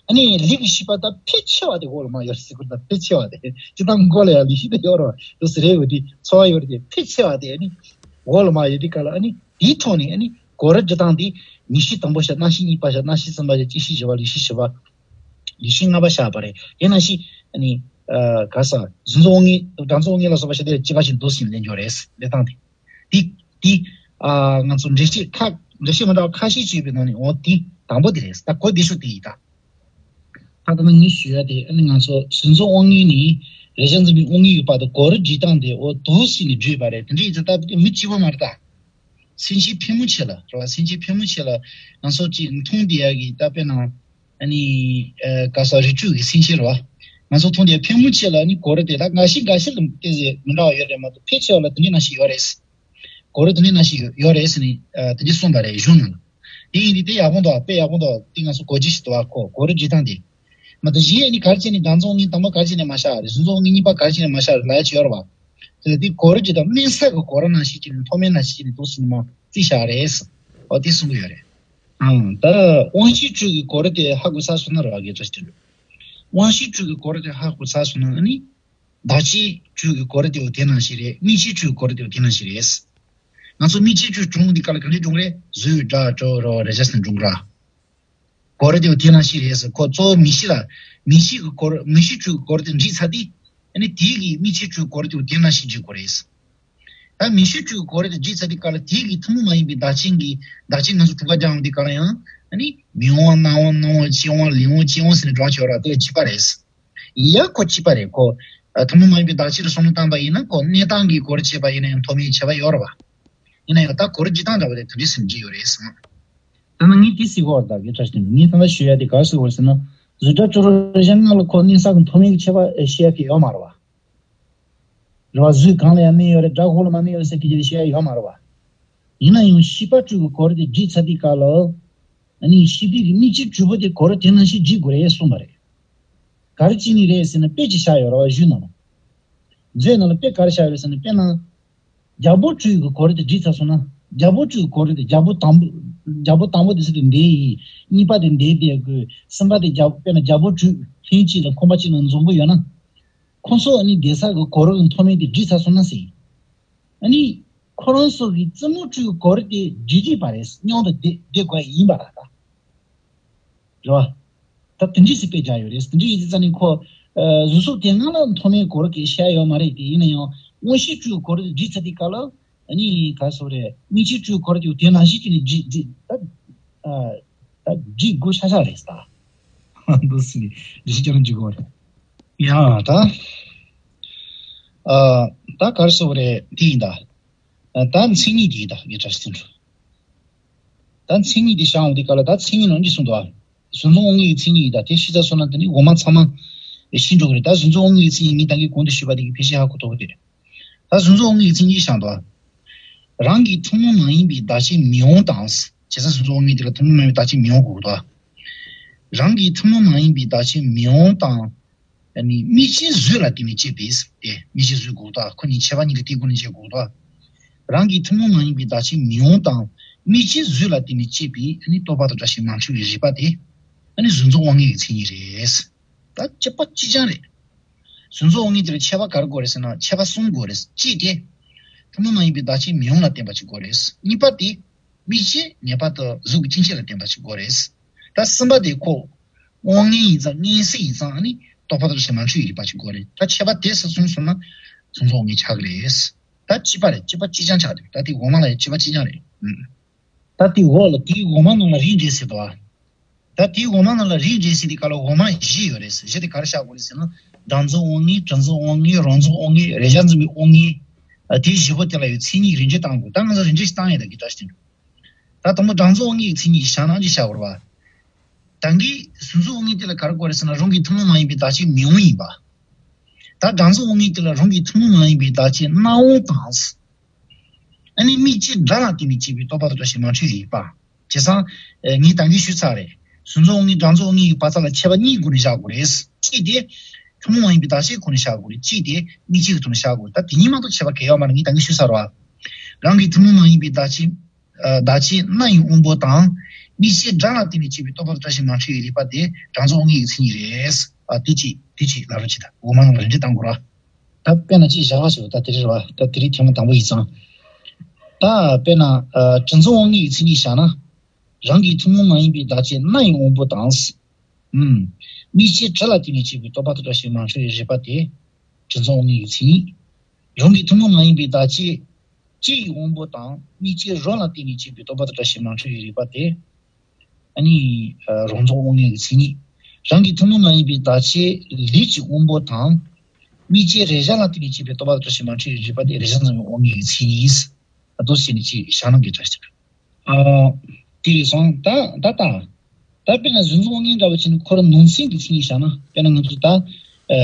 ཨ་ནི་ལུས་ཀྱི་ཤེས་པ་ད་ཕལ་ཆེ་བ་དེ་འོག་ལ་མར་ཡོད་རེད་ཟེར་གི་རེད། ད་ཕལ་ཆེ་བ་དེ་ཇི་ལྟར་མགོ་ལ་ཡང་ལུས་ཤེས་དེ་ཡོད་རེད་བ། དུ་ཟེར་རེད་འོ་དེ་ཚོར་བ་ཡོད་རེད་དེ། ཕལ་ཆེ་བ་དེ་ཨ་ནི་འོག་ལ་མར་ཡོད་དུས་ག་ལ་ཨ་ནི་དེའི་ཐོག་ནས་ཨ་ནི་གོ་རུ་འབྲི་སྟངས་དེ་མིག་ཤེས་དང་པོ་བཞག་རྣ་ཤེས་གཉིས་པ་བཞག་རྣ་ཤེས་གསུམ་པ་བཞག་ལྕེ་ཤེས་བཞི་པ་ལུས་ཤེས་བཞི་པ། ལུས་ཤེས་ལྔ་པ་བཞག་པ་རེད། དེ་ནང་བཞིན་ཨ་ནི་ཨ་ག་ས་གཟུགས་འཛིན་དབང་ངེས་སྒྲ་འཛིན་དབང་ངེས་ལ་སོགས་པ་བཞག་དེ་ལ་གཅིག་པ་ཞིག་འདུག་ཟིན་ལེན་རྒྱུ་རེད། ལེན་སྟངས་དེ། དེ་དེ་ཨ་ང་ཚོ་འགྲེལ་བཤད་ཁ་འགྲེལ་བཤད་མི་འདྲ་བ་ཁ་ཤས་ཅིག་ཡོད་པའི་ནང་ནས་འོ་དེ་དང་པོ་དེ་རེད། ད་གོ་བདེ་ཤོས་དེ་ཡིན་ད། ད་ལྟ་ན་ངས་ཞུ་ཡ་དེ་ཨ་ནི་ང་ཚོ་གཟུགས་འཛིན་དབང་ངེས་ནས་རེག་བྱ་འཛིན་པའི་དབང་ངེས་ཡོད་པ་དང་གོ་རུ་འབྲི་སྟངས་དེ་འོ་འདུག་ཟིན་ནས་བརྗོད་པ་རེད། དེ་འདྲ་ཡིན་ཙང་ད་མི་གཅིག་པ་མ་རེད་ད། སེམས་ཅན་ཕལ་མོ་ཆེ་ལ་རེད་བ། སེམས་ཅན་ཕལ་མོ་ཆེ་ལ་ང་ཚོ་ཅིག་མཐོང་བསྡད་ཡ་གི་ད་དཔེར་ན་ཨ་ནི་ཨ་ག་ས་རི་ཁྲོད་ཀྱི་སེམས་ཅན་རེད་བ། ང་ཚོ་མཐོང་བསྡད་ཡ་ཕལ་མོ་ཆེ་ལ་ཨ་ནི་གོ་རུ་དེ་ད་འགའ་ཤས་འགའ་ཤས་ལ་ཏོག་ཙམ་མི་འདྲ་བ་ཡོད་རེད་མ་གཏོགས་ཕལ་ཆེ་བ་ལ་དེ་འདྲ་ནང་བཞིན་ཡོད་རེད། གོ་རུ་དེ་འདྲ་ནང་བཞིན་ཡོད་ཡོད་རེད་ཟེར་ནས་ཨ་དེ་འདྲ་གསུངས་པ་རེད་གཞུང་ནང་ལ། དེ་ཡིན་དུས་དེ་ཡག་པོ་འདུག་དཔེ་ཡག་པོ་འདུག་དེ་ང་ཚོ་གོ་རྒྱུ་ཞིག་འདུག་གོ་གོ་རིམ་འབྱེད་སྟངས་དེ། མ་གཏོགས་གཞན་ཨ་ནི་ག་རེ་བྱས་ནས་སྦྲང་རྩི་དབང་ངེ་དང་པོ་ག་རེ་བྱས་ནས་མ་བཞག་རེད། གཟུགས་འཛིན་དབང་ངེ་གཉིས་པ་ག་རེ་བྱས་ནས་མ་བཞག་རེད་ལབ་ཡ་ཅིག་ཡོད་རེད་བ། དེ་ལ་དེ་གོ་རིམ་འབྱེད་སྟངས་དམིགས་བསལ་གྱི་གོ་རིམ་ནང་བཞིན་བྱས་ནས་མཐོ་དམན་ནང་བཞིན་བྱས་ནས་འདུག་སེ་ནས་མ་རྩིས་བཞག་རེད། ཨོ་དེ་གསུང་གི་ཡོད་རེད། ཨང་ད་དབང་ཤེས་བཅུ་གི་གོ་རིམ་དེ་ཧ་གོ་ཚར་སོང་ན་རེད་བ་དགེ་བཀྲ་ཤིས་དོན་གྲུབ། དབང་ཤེས་བཅུ་གི་གོ་རིམ་དེ་ཧ་གོ་ཚར་སོང་ན་ཨ་ནི། བདག་བྱེད་བཅུ་གི་གོ་རིམ་དེ་འོ་དེ་ནང་བཞིན་རེད། དམིགས་བྱེད་བཅུ་གི་གོ་རིམ་དེ་འོ་དེ་ནང་བཞིན་རེད། ང་ཚོ་དམིགས་བྱེད་བཅུ་སྒྲུང་འདི་ག་ལ་ག་འདྲས་སྒྲུང་རེད། བཟོ་སྒྲ་སྒྲ་རོ་རེ་བྱ་ཟིན་སྒྲུང་ར། གོ་རིམ་དེ་འོ་དེ་ནང་བཞིན་རེད། ཁོ་གཙོ་བོ་མིག་ཤེས་ལ། མིག་ཤེས་ཀྱི་གོ་རིམ་མིག་ཤེས་བཅུ་གི་གོ་རིམ་དེ་འགྲིག་ཚར་དུས། ཨ་ནི་དེའི་གི་དམིགས་བྱེད་བཅུ་གི་གོ་རིམ་དེ་འོ་དེ་ནང་བཞིན་འགྲིག་དགོས་རེད། ད་མིག་ཤེས་བཅུ་གི་གོ་རིམ་དེ་འགྲིག་ཚར་དུས་ག་ལ་དེའི་གི་ཐུན་མོང་མ་ཡིན་པའི་བདག་རྐྱེན་གྱི་བདག་རྐྱེན་ང་ཚོ་གྲུབ་པ་སྦྱང་འོང་དུས་ག་ལ་ཡང་། ཨ་ནི་མིག་དབང་རྣ་དབང་སྣ་དབང་ལྕེ་དབང་ལུས་དབང་ལྕེ་དབང་ཟེར་ནས་སྒྲུང་བྱེད་ར་དེ་གཅིག་པ་རེད། ཡ་ཁོ་གཅིག་པ་རེད་ཁོ། ཐུན་མོང་མ་ཡིན་པའི་བདག་ཆེ་རུ་སོང་ནས་བཏང་པ་ཡིན་ན་ཁོ་གནས་སྟངས་ཀྱི་སྐོར་བྱས་པ་ཡིན་ན་ཡང་མཐོ་དམན་ཁྱད་པར་ཡོད་རེད་བ། ཡིན་ན་ཡང་ད་སྐོར་སྤྱི་སྟངས་འདྲ་བ་རེད། དེ་འདྲའི་སེམས་ཀྱི་ཡོད་རེད་ཟེར། ད་ནི་ངས་དེ་ཟེར་གོ་བ་རེད། ད་གི་ཁྲ་ཞིག་ངས་ད་ལྟ་ཞུ་ཡ་དེ་ག་རེ་ཟེར་གོ་རེད་ཟེར་ན། བཟོ་གྲྭ་ཅོ་རོ་རེ་ཞང་ལྔ་ལ་ཁོ་གནས་ས་གི་མཐོ་དམན་གྱི་ཁྱད་པར་བཤད་ཡ་གི་ཡོད་མ་རེད་བ། རེད་བ། བཟོས་གང་ལ་ཡང་གནས་ཡོད་རེད། སྒྲ་ཧོ་ལ་མ་གནས་ཡོད་རེད་ཟེར་གི་ཅི་བཤད་ཡ་ཡོད་མ་རེད་བ། ཡིན་ན་ཡང་ཤེས་པ་བཅུ་གི་གོ་རིམ་དེ་བསྒྲིགས་ཚར་དུས་སྐབས་ལ། ཨ་ནི་ཤེས་པའི་གི་དམིགས་བྱེད་བཅུ་པོ་དེ་གོ་རིམ་དེ་ནང་བཞིན་བསྒྲིགས་དགོས་རེད་གསུངས་པ་རེད། ག་རེ་བྱས་ནས་རེད་ཟེར་ན་དཔེ་ཅིག་བཞག་ཡོད་རེད་བ། གཞུང་ནང་ལ། མཛོད་ནང་ལ་དཔེ་ག་རེ་བཞག་ཡོད་རེད་ཟེར་ན་དཔེར་ན། རྒྱལ་པོ་བཅུ་གི་གོ་རིམ་དེ་བསྒྲིགས་ཚར་སོང་ན། རྒྱལ་པོ་བཅུ་གི་གོ་རིམ་དེ་རྒྱལ་པོ་དང་པོ། རྒྱལ་པོ་དང་པོ་དེ་ཚོ་དེ་འདས་ཡིན། གཉིས་པ་དེ་འདས་བསྡད་དགོས། གསུམ་པ་དེ་རྒྱལ་པོ་དཔེར་ན་རྒྱལ་པོ་བཅུ་ལྷན་ཅིག་ལ་ཁང་པ་གཅིག་ལ་འཛོམས་པོ་ཡོད་ན། ཁོང་ཚོ་ཨ་ནི་བསྡད་ས་གི་གོ་རིམ་མཐོ་དམན་དེ་བསྒྲིགས་ཚར་སོང་ན་ཟེར། ཨ་ནི། ཁོ་རང་ཚོ་གི་རྩེད་མོ་བཅུ་གི་གོ་རིམ་དེ་བསྒྲིགས་བསྒྲིགས་པ་རེད། མཉམ་དུ་བསྡད་བསྡད་དགོས་ཡིན་པ་རེད་ད། རེད་བ། ད་དེ་འདྲས་སེ་དཔེ་རྒྱག་ཡོད་རེད། དེ་འདྲས་ཡིན་དུས་ཙ་ནི་ཁོ། ཨ་གཟུགས་སོགས་དེ་སྔ་ལ་མཐོ་དམན་གོ་རིམ་གྱི་བཤད་ཡོད་མ་རེད་དེ། ཡིན་ན་ཡང་དབང་ཤེས་བཅུ་གོ་རིམ་བསྒྲིགས་ཚར་དུས་སྐབས་ལ། ཨ་ནི་ག་སོ་རེད། དམིགས་བྱེད་བཅུ་གོ་རིམ་དེ་དེ་ནང་བཞིན་གྱི་ནི་བསྒྲིགས་བསྒྲིགས་ད། ཨ་ད་བསྒྲིགས་དགོས་ཤ་ཤ་རེད་ད། འདུག་སེ་ནི་འདི་ཞིག་ཀྱང་འཇུག་གོ་རེད། ཡང་ད། ཨ་ད་ག་རེ་ཟེར་བ་རེད། དེ་ཡིན་ད། ཨ་ད་མཚན་ཉིད་དེ་ཡིན་ད་ངས་བཀྲ་ཤིས་དོན་གྲུབ། ད་མཚན་ཉིད་དེ་བཞག་འོང་དུས་སྐབས་ལ་ད་མཚན་ཉིད་ནང་འདི་གསུངས་འདུག་ཨ། གཟུགས་འཛིན་དབང་ངེའི་མཚན་ཉིད་ཡིན་ད། དེ་ཤེས་ཚར་སོང་ན་དེ་ནི་འོག་མ་ཚང་མ་ཤེས་འགྲོ་གི་རེད། ད་གཟུགས་འཛིན་དབང་ངེའི་མཚན་ཉིད་ངས་ད་གིན་གོང་དུ་ཞུས་པ་དེ་གི་ཕལ་ཆེར་ཧ་གོ་ཐུབ་ཀྱི་རེད། ད་གཟུགས་འཛིན་དབང་ངེའི་མཚན་ཉིད་བཞག་འདུག་ཨ། རང་གི་ཐུན་མོང་མ་ཡིན་པའི་བདག་ཆེས་མི་འོང་དང་། བྱས་ཙང་གཟུགས་འཛིན་དབང་ངེའི་དེ་ལ་ཐུན་མོང་མ་ཡིན་པའི་བདག་ཆེས་མི་འོང་དགོས་འདུག་ཨ། རང་གི་ཐུན་མོང་མ་ཡིན་པའི་བདག་ཆེས་མི་འོང་དང་། ཨ་ནི་དམིགས་བྱེད་བཟོས་ལ་བརྟེན་ནས་སྐྱེས་པས་ཏེ། དམིགས་བྱེད་བཟོས་དགོས་ད། ཁོ་གཉིས་ཁྱད་པར་གཉིས་ཀ་དེའི་སྒོ་ནས་འབྱེད་དགོས་ད། རང་གི་ཐུན་མོང་མ་ཡིན་པའི་བདག་ཆེས་མི་འོང་དང་། དམིགས་བྱེད་བཟོས་ལ་བརྟེན་ནས་སྐྱེས་པའི་ཨ་ནི་རྟོག་པ་དང་བཀྲ་ཤིས་མ་འཁྲུལ་བའི་རིག་པ་དེ། ཨ་ནི་གཟུགས་འཛིན་དབང་ངེའི་མཚན་ཉིད་རེད། ད་གཅིག་པ་གཅིག་རྐྱང་རེད། གཟུགས་འཛིན་དབང་ངེའི་དེ་ལ་ཁྱད་པར་ག་རེ་དགོས་རེད་ཟེར་ན་ཁྱད་པར་གསུམ་དགོས་རེད། གཅིག་དེ། ཐུན་མོང་མ་ཡིན་པའི་བདག་ཆེས་མི་འོང་ལ་བརྟེན་པ་གཅིག་དགོས་རེད། གཉིས་པ་དེ། དམིགས་བྱེད་ངེས་པར་དུ་གཟུགས་ཀྱི་སྐྱེ་མཆེད་ལ་བརྟེན་པ་ཞིག་དགོས་རེད། ད་གསུམ་པ་དེ་ཁོ། དབང་མངོན་ཡིན་ཙང་མངོན་གསལ་ཡིན་ཙང་ནི་རྟོག་པ་དང་བཀྲ་ཤིས་མ་འཁྲུལ་བའི་རིག་པ་ཞིག་དགོས་རེད། ད་ཁྱད་པར་དེ་གསུམ་སོང་ན་གཟུགས་འཛིན་དབང་ངེའི་ཆགས་ཀྱི་རེད། ད་གཅིག་པ་རེད། གཅིག་པ་གཅིག་རྐྱང་ཆགས་འདུག་ད་དེ་འོག་མ་ལ་ཡང་གཅིག་པ་གཅིག་རྐྱང་རེད། ཨུམ། ད་དེ་འོག་ལ་དེའི་འོག་མ་ནང་ལ་རིགས་འགྲེ་ཟེར་འདུག་ཨ། ད་དེའི་འོག་མ་ནང་ལ་རིགས་འགྲེ་ཟེར་དེ་ག་ལ་འོག་མ་བཞི་ཡོད་རེད། བཞི་དེ་ག་རེ་བཞག་དགོས་རེད་ཟེར་ན། སྦྲང་རྩི་དབང་ངེ། དྲི་འཛིན་དབང་ངེ། རོ་འཛིན་དབང་ངེ། རེག་བྱ་འཛིན་པའི་དབང་ངེ། ཨ་དེ་བཞི་པོ་དེ་ལ་ཡོད་མཚན་ཉིད་རིགས་འགྲེ་བཏང་དགོས། ད་ང་ཚོ་རིགས་འགྲེ་ཞིག་བཏང་ཡོད་ད་གི་བཀྲ་ཤིས་དོན་གྲུབ། ད་དང་པོ་སྦྲང་རྩི་དབང་ངེ་གི་མཚན་ཉིད་བཞག་ན་ཅི་བཞག་དགོས་རེད་བ། ད་གིན་གཟུགས་འཛིན་དབང་ངེ་དེ་ལ་ག་རེ་དགོས་རེད་ཟེར་ན་རང་གི་ཐུན་མོང་མ་ཡིན་པའི་བདག་ཆེས་མི་འོང་ཡིན་པ། ད་སྦྲང་རྩི་དབང་ངེ་དེ་ལ་རང་གི་ཐུན་མོང་མ་ཡིན་པའི་བདག་ཆེས་རྣ་དབང་དང་། ཨ་ནི་དམིགས་བྱེད་སྒྲ་ལ་བརྟེན་ནས་སྐྱེས་པའི་རྟོག་པ་དང་བཀྲ་ཤིས་མ་འཁྲུལ་རིག་པ། བྱས་ཙང་། ངས་ད་གིན་ཞུས་ཚར་རེད། གཟུགས་འཛིན་དབང་ངེ་སྦྲང་རྩི་དབང་ངེ་ཡི་བར་མཚམས་ལ་ཁྱད་པར་གཉིས་སྒོ་ནས་བཞག་དགོས་རེད། གཅིག་དེ། ཐུན་མོང་མ་ཡིན་པའི་བདག་ཆེས་ཁོ་ནས་བཞག་དགོས་རེད། གཅིག་དེ་དམིགས་བྱེད་ཀྱི་ཐོག་ནས་བཞག་དགོས་རེད། ད་དེ་གཉིས་མ་གཏོགས་ཁྱད་པར་གང་ཡང་ཡོད་མ་རེད། ངས་ད་གིན་ཞུས་ཚར་བ། རང་གི་ཐུན་མོང་མ་ཡིན་པའི་བདག་ཆེས། བདག་ཆེས་སྣ་ཡི་དབང་པོ་དང་། དམིགས་བྱེད་སྒྲ་ལ་བརྟེན་ནས་སྐྱེས་པའི་རྟོག་པ་དང་བཀྲ་ཤིས་མ་འཁྲུལ་བའི་རིག་པ་དེ་སྦྲང་རྩི་དབང་ངེ་ཡི་མཚན་ཉིད་རེད། ཨ་དེ་གཅིག་དེ་གཅིག་ལབ་རོགས་གྱིས་ད། འོག་མ་ནང་ལ་རིགས་འགྲེ་བཏང་དགོས་ར། ད་དཔེར་ན་ཅིག་བཞག་པ་ཞིག་ད་དེ་རེད་བ། ད་དེ་རིང་ཐེངས་མ་དང་པོ་ཡིན་ཙང་། ད་དཔེར་ན། ཨ་དྲི་འཛིན་དབང་ངེ་ཡི་མཚན་ཉིད་བཞག་ན། རང་གི་ཐུན་མོང་མ་ཡིན་པའི་བདག་ཆེས་སྣ་ཡི་དབང་པོ་དང་། ཨུམ། དམིགས་བྱེད་དྲི་ལ་བརྟེན་ནས་སྐྱེས་པའི་རྟོག་པ་དང་བཀྲ་ཤིས་མ་འཁྲུལ་བའི་རིག་པ་དེ། དྲི་འཛིན་དབང་ངེ་ཡི་མཚན་ཉིད། རང་གི་ཐུན་མོང་མ་ཡིན་པའི་བདག་ཆེས། ལྕེ་ཡི་དབང་པོ་དང་དམིགས་བྱེད་རོ་ལ་བརྟེན་ནས་སྐྱེས་པའི་རྟོག་པ་དང་བཀྲ་ཤིས་མ་འཁྲུལ་བའི་རིག་པ་དེ། ཨ་ནི། རོ་འཛིན་དབང་ངེ་ཡི་མཚན་ཉིད། རང་གི་ཐུན་མོང་མ་ཡིན་པའི་བདག་ཆེས་ལུས་ཀྱི་དབང་པོ་དང་། དམིགས་བྱེད་རེག་བྱ་ལ་བརྟེན་ནས་སྐྱེས་པའི་རྟོག་པ་དང་བཀྲ་ཤིས་མ་འཁྲུལ་བའི་རིག་པ་དེ་རེག་བྱ་འཛིན་པའི་དབང་ངེ་ཡི་མཚན་ཉིད། ཨ་དོ་ཟེར་ནས་ཅིག་བཞག་ན་དགེ་དྲག་ཞིག་ཨ། དེ་རེད་སོང་ད་ད་ད། ད་དཔེར་ན་གཟུགས་འཛིན་དབང་ངེ་འདྲ་བ་བྱས་ནས་ཁོ་རང་ནང་ཚན་གྱི་མཚན་ཉིད་བཞག་ན། དཔེར་ན་ང་ཚོ་ད། ཨ་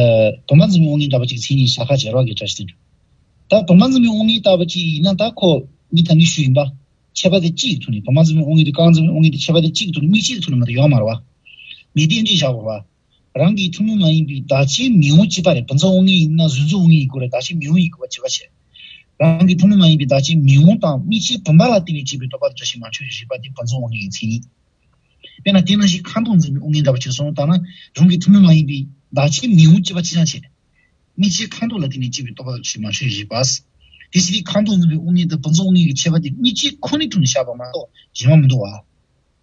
བུམ་པ་འཛིན་པའི་དབང་ངེ་འདྲ་བ་ཅིག་མཚན་ཉིད་བཞག་ཁ་བྱེད་རོགས་དགེ་དྲག་ཞིག་ད་བུམ་པ་འཛིན་པའི་དབང་ངེ་ལྟ་བུ་ཅིག་ཡིན་ན་ད་ཁོ་ངས་ད་ནི་ཞུས་ཡིན་པ། ཁྱད་པར་དེ་གཅིག་གི་ཐོག་ནས། བུམ་འཛིན་པའི་དབང་ངེས་དེ་རྐང་འཛིན་པའི་དབང་ངེས་དེ་ཁྱད་པར་དེ་གཅིག་གི་ཐོག་ནས། དམིགས་བཅས་ཀྱི་ཐོག་ནས་མ་གཏོགས་ཡོད་མ་རེད་བ། མི་དེ་འདྲ་བཞག་པ་རེད་བ། རང་གི་ཐུན་མོང་མ་ཡིན་པའི་བདག་གཅིག་མི་དབང་གཅིག་པ་རེད། བུམ་འཛིན་དབང་ངེས་ཡིན་ན་གཟུགས་འཛིན་དབང་ངེས་ཡིན་དགོས་རེད། བདག་གཅིག་མི་དབང་ཡིན་དགོས་པ་བྱེད་པ་བྱེད། རང་གི་ཐུན་མོང་མ་ཡིན་པའི་བདག་གཅིག་མི་དབང་དང་དམིགས་བཅས་བུམ་པ་ལ་བརྟེན་ནས་སྐྱེས་པའི་རྟོག་པ་དང་བྲལ་ཞིང་མ་འཆོལ་བའི་རིག་པ་དེ་བུམ་འཛིན་དབང་ངེས་ཀྱི་མཚན་ཉིད། དཔེར་ན་དེ་ནང་བཞིན་ཁ་དོག་འཛིན་པའི་དབང་ངེས་འདྲ་བ་ཅིག་སོང་ཙང་ན། རང་གི་ཐུན་མོང་མ་ཡིན་པའི་བདག་གཅིག་མི་དབང་གཅིག་པ་གཅིག་རྐྱང་བྱས། དམིགས་བཅས་ཁ་དོག་ལ་བརྟེན་ནས་སྐྱེས་པའི་རྟོག་པ་དང་བྲལ་ཞིང་མ་འཆོལ་བའི་རིག་པ། དེ་ཕྱིར་ཁ་དོག་འཛིན་པའི་དབང་ངེས་དང་བུམ་འཛིན་དབང་ངེས་ཀྱི་ཁྱད་པར་དེ་དམིགས་བཅས་ཁོ་ནའི་ཐོག་ནས་བཞག་པ་མ་གཏོགས་གཞན་པ་མི་འདུག་བ།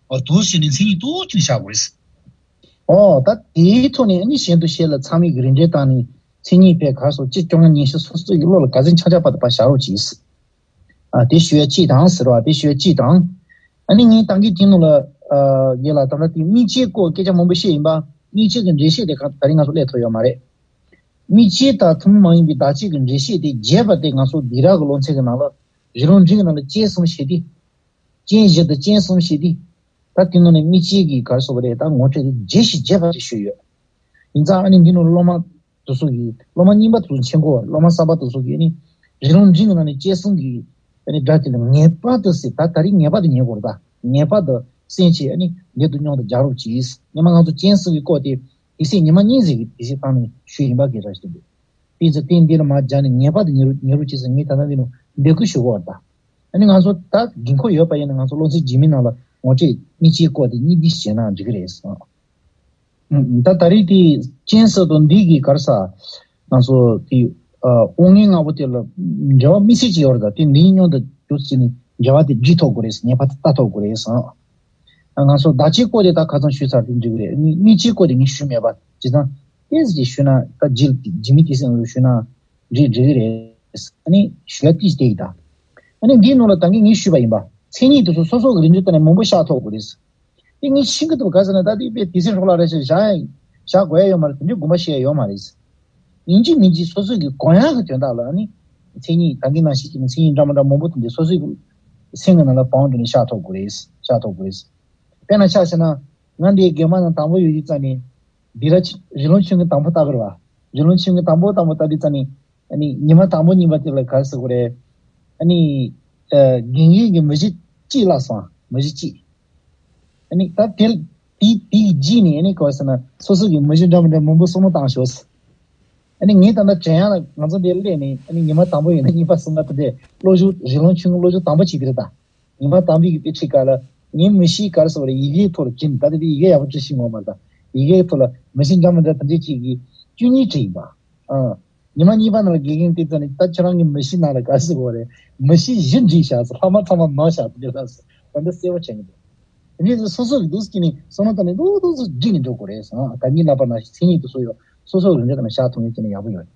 འོ་དེ་བྱས་ནས་མཚན་ཉིད་དུ་བྱས་ནས་བཞག་དགོས་རེད། ཨོ་ད་དེའི་ཐོག་ནས་ཨ་ནི་གཞན་དུ་ཤེས་ལ་ཚད་མའི་གི་རིགས་འགྲེ་བཏང་ནས་མཚན་ཉིད་པའི་གར་སོགས་སྤྱི་སྐྱོང་ཉན་ཤེས་སོ་སོ་ཡི་བློ་ལ་ག་ཚོད་ཆགས་ཆགས་པ་དེ་ཕར་བཞག་རོགས་གྱིས། ཨ་དེ་ཞུ་ཡ་གཅིག་དང་ཟེར་བ་དེ་ཞུ་ཡ་གཅིག་དང་། ཨ་ནི་ངས་ད་གིན་དེ་ནང་ལ་ཨ་ཡེ་ལ་ད་ལྟ་དེ་དམིགས་བཅས་སྐོར་སྐད་ཆ་མང་པོ་བཤད་ཡིན་པ། དམིགས་བཅས་ཀྱི་འགྲེལ་བཤད་དེ་ག་ད་རིང་ང་ཚོ་སླེབས་ཐུབ་ཡོད་མ་རེད། དམིགས་བཅས་དང་ཐུན་མོང་མ་ཡིན་པའི་བདག་གཅིག་གི་འགྲེལ་བཤད་དེ་རྒྱས་པ་དེ་ང་ཚོ་སྡིག་ར་གི་ལོ་ཚད་ཀྱི་ནང་ལ་རི་ལུང་འབྲིང་གི་ནང་ལ་སྐྱེ་གསུམ་བཤད་དེ། རྐྱེན་བཞི་དང་རྐྱེན་གསུམ་བཤད་དེ། ད་དེ་ནང་ནས་དམིགས་བཅས་ཀྱི་གར་སོགས་པ་རེད། ད་ངོ་སྤྲོད་དེ་རྒྱས་ཤིང་རྒྱས་པ་ཞིག་ཞུས་ཡོད། ཡིན་ཙང་ཨ་ནི་འདི་ནང་སློབ་མ་དེ་ཚོ་གིས་སློབ་མ་རྙིང་པ་དེ་ཚོ་མཁྱེན་གོ། སློབ་མ་གསར་པ་དེ་ཚོ་གིས་ཨ་ནི་རི་ལུང་འབྲིང་གི་ནང་ནས་སྐྱེ་གསུམ་གྱི་ཨ་ནི་སྒྲ་དེ་ལ་ངེས་པར་དུ་ཟེར། ད་ད་རིང་ངེས་པར་དུ་ཉན་དགོས་རེད། ད་ངེས་པར་དུ་གསན་བྱས་ཨ་ནི་འདི་དུ་སྙོམས་དུ་རྒྱག་རོགས་གྱིས། སྔོན་མ་ང་ཚོ་རྐྱེན་གསུམ་གྱི་སྐོར་དེ་དེ་སྲིད་ཉི་མ་གཉིས་ཙམ་གྱི་དེ་སྲིད་བཏང་ནས་ཞུས་ཡིན་པ་གི་ར་ཞིག་འདུག་དེ་ཚོ་རྟེན་འདི་ལ་མ་སྦྱར་ནས་ངེས་པར་དུ་ཉེ་རུ་ཉེ་རུ་བྱེད་ཟེར། ངས་ད་ལྟ་འདི་ནང་འབོད་སྐུལ་ཞུ་གི་ཡོད་རེད་ད། ཨ་ནི་ང་ཚོ་ད་དགོས་མཁོ་ཡོད་པ་ཡིན་ན་ང་ཚོ་སློབ་ཚན་རྗེས་མའི་ནང་ལ་ངོ་སྤྲོད་དམིགས་བཅས་སྐོར་དེ་གཉིས་འདི་བྱས་ན་འགྲིག་གི་རེད་ཟེར། ཨ་ད་ད་རེས་དེ་རྐྱེན་ཟེར་དང་འདི་གི་གར་ས་ང་ཚོ་དེ་ཨ་དབང་ལྔའི་ལྔ་པོ་དེ་ལ་འབྲེལ་བ་དམིགས་བསལ་ཅིག་ཡོད་རེད་ད། དེ་འདིའི་སྙོམས་དུ་འཇུག་ཟེར་ནས་འབྲེལ་བ་དེ་བསྒྲིགས་ཐུབ་དགོས་རེད་ཟེར། ངེས་པར་དུ་ལྟ་ཐུབ་དགོས་རེད་ཟེར། ང་ཚོ་བདག་གཅིག་སྐོར་དེ་ད་ཁ་སང་ཞུས་ཚར་དེ་འགྲིག་གི་རེད། དམིགས་བཅས་སྐོར་དེ་ངས་ཞུས་མེད་པ། བྱས་ཙང་ཏོག་ཙམ་ཞུས་ན་ད་རྗེས་རྗེས་མའི་དུས་ཚོད་ཞུས་ན་འགྲིག་འགྲིག་གི་རེད། ཨ་ནི་ཞུ་ཡ་ཏོག་ཙམ་དེ་ཡིན་ད། ཨ་ནི་འདིའི་ནང་ལ་ད་གིན་ངས་ཞུས་པ་ཡིན་པ། མཚན་ཉིད་དེ་ཚོ་སོ་སོ་གི་རིགས་འགྲེ་བཏང་ནས་མང་པོ་བཞག་ཐུབ་དགོས་རེད། དེ་ངས་ཤེས་ཀྱི་འདུག་ག་ཟེར་ན་ད་དེ་དཔེ་དུས་ཚོད་འཕྲོ་བརླག་རེད་ཟེར་བཞག་ཡ་བཞག་དགོས་ཡ་ཡོད་མ་རེད། དེ་འདྲའི་དགོངས་པ་བཞེས་ཡ་ཡོད་མ་རེད། ཡིན་གཅིག་མིན་གཅིག་སོ་སོ་གི་གོ་ཡ་གི་དོན་དག་ལ་ནི་མཚན་ཉིད་ད་གིན་ནང་བཞིན་གྱི་མཚན་ཉིད་འདྲ་མི་འདྲ་མང་པོ་དེ་འདྲ་སོ་སོའི་སེམས་ཀྱི་ནང་ལ་བང་བསྒྲིགས་ནས་བཞག་ཐུབ་དགོས་རེད། བཞག་ཐུབ་དགོས་རེད། དཔེར་ན་ཆ་བཞག་ན་ང་འདིའི་རྒན་མ་ནང་དང་པོ་ཡོད་དུས་ཙམ་ནས་འདི་ལ་རི་ལུང་ཆུང་གི་དང་པོ་ལྟ་གི་རེད་བ། རི་ལུང་ཆུང་གི་དང་པོ་དང་པོ་ལྟ་དུས་ཙམ་ནས་ཨ་ནི་ཉི་མ་དང་པོ་གཉིས་པ་དེ་ལ་ག་རེ་ཟེར་དགོས་རེད། ཨ་ནི་ཨ་རྒན་རྒས་ཀྱི་མི་གཞི་གཅིག་བརླག་སོང་། མི་གཞི་གཅིག་ཨ་ནི་ད་དེ་དེ་དེའི་རྗེས་ནས་ཨ་ནི་ག་རེ་ཟེར་ན་སོ་སོ་གི་མི་གཞི་འདྲ་མི་འདྲ་མང་པོ་བསམ་བློ་བཏང་ཤོག་ཨ་ནི་ངས་ད་ལྟ་དྲན་ཡག་ལ་ང་ཚོ་འདིར་སླེབས་ནས་ཨ་ནི་ཉི་མ་དང་པོ་ཡིན་ན་གཉིས་པ་གསུམ་པ་དེ་འདྲའི་བློ་སྦྱོང་རི་ལུང་ཆུང་གི་བློ་སྦྱོང་དང་པོ་བྱེད་ཀྱི་རེད་ད། ཉི་མ་དང་པོའི་གི་དཔེ་ཁྲིད་སྐབས་ལ་ངའི་མི་གཤིས་ག་རེ་ཟེར་བ་རེད། ཡི་གེའི་ཐོག་ལ་བྲིས་ནས་ད་ལྟ་དེ་ཡི་གེ་ཡག་པོ་བྲིས་ཤེས་ཡོད་མ་རེད་ད། ཡི་གེའི་ཐོག་ལ་མི་གཤིས་འདྲ་མི་འདྲ་དེ་འདྲའི་ཅིག་གི་བཅུ་གཉིས་བྲིས་ཡིན་པ། ཨ། ཉི་མ་གཉིས་པ་ནང་ལ་དགེ་རྒན་དེ་ཚོ་ནི་ད་ཁྱེད་རང་གི་མི་གཤིས་ནང་ལ་ག་རེ་ཟེར་བ་རེད། མི་གཤིས་བཞི་བྲིས་བཞག་ཟེར། ལྷག་མ་ཚང་མ་ནོར་བཞག་དེ་འདྲ་ཟེར། ད་འདི་གསལ་པོ་བྱས་ནས་འདུག་དེ་འདྲའི་སོ་སོ་གི་འདུག་སེ་ནི་བསམ་བློ་བཏང་ནས་འདུག་འདུག་སེ་བསྒྲིགས་ནས་འགྲོ་དགོས་རེད་ཟེར། ད་གིན་ལབ་པ་ནང་བཞིན་མཚན་ཉིད་དེ་ཚོ་ཡོད་སོ་སོ་རང་འགྲེལ་དང་བཞག་ཐུབ་ཡོད་ཀྱི་ནི་ཡག་པོ་ཡོད་རེད།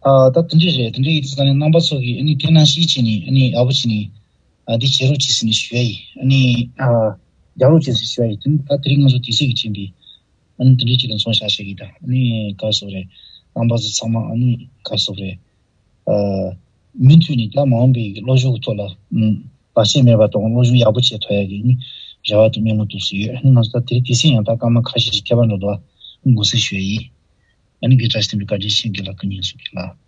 ཨ་ད་དེ་འདྲ་རེད། དེ་འདྲ་ཡིན་དུས་ད་ནི་རྣམ་པ་ཚོ་གིས་ཨ་ནི་དེ་ནང་བཞིན་བྱས་ནས་ཨ་ནི་ཡག་པོ་བྱས་ནས་ཨ་འདི་བྱེད་རོགས་བྱེད་ཟེར་ནས་ཞུ་ཡ་ཡིན། ཨ་ནི་ཨ་རྒྱག་རོགས་བྱེད་ཟེར་ཞུ་ཡ་ཡིན། དེ་ནི་ད་དེ་རིང་ང་ཚོ་དུས་ཚོད་ཀྱི་རྐྱེན་པས་ཨ་ནི་དེ་འདྲའི་ཅིག་ལ་མཚོན་བཞག་བྱེད་ཀྱི། ད་ཨ་ནི་ག་རེ་ཟེར་རེད། རྣམ་པ་ཚོ་ཚང་མ་ཨ་ནི་ག་རེ་ཟེར་རེད། ཨ་མུ་མཐུད་ནས་ད་མ་འོངས་པའི་སློབ་སྦྱོང་གི་ཐོག་ལ་ཨ་བར་ཆད་མེད་པ་དང་སློབ་སྦྱོང་ཡག་པོ་བྱེད་ཐུབ་ཡ་གི་ཨ་ནི་རེ་བ་དང་སྨོན་ལམ་འདུག་སེ་ཡོད། ཨ་ནི་ང་ཚོ་ད་དེ་རིང་དུས་ཚོད་ཡང་ད་སྐར་མ་ཁ་ཤས་ཤིག་ཐེབས་པ་འགྲོ་འདུག་ཨ་ནི་དགོངས་སེལ་ཞུ་ཡ་ཡིན། ཨ་ནི་དགེ་བཀྲ་ཤིས་བསྟན་པའི་བཀའ་དྲིན་ཆེ། དགེ་ལགས་སྐུ་ཉིད་སོགས་དགེ་ལགས།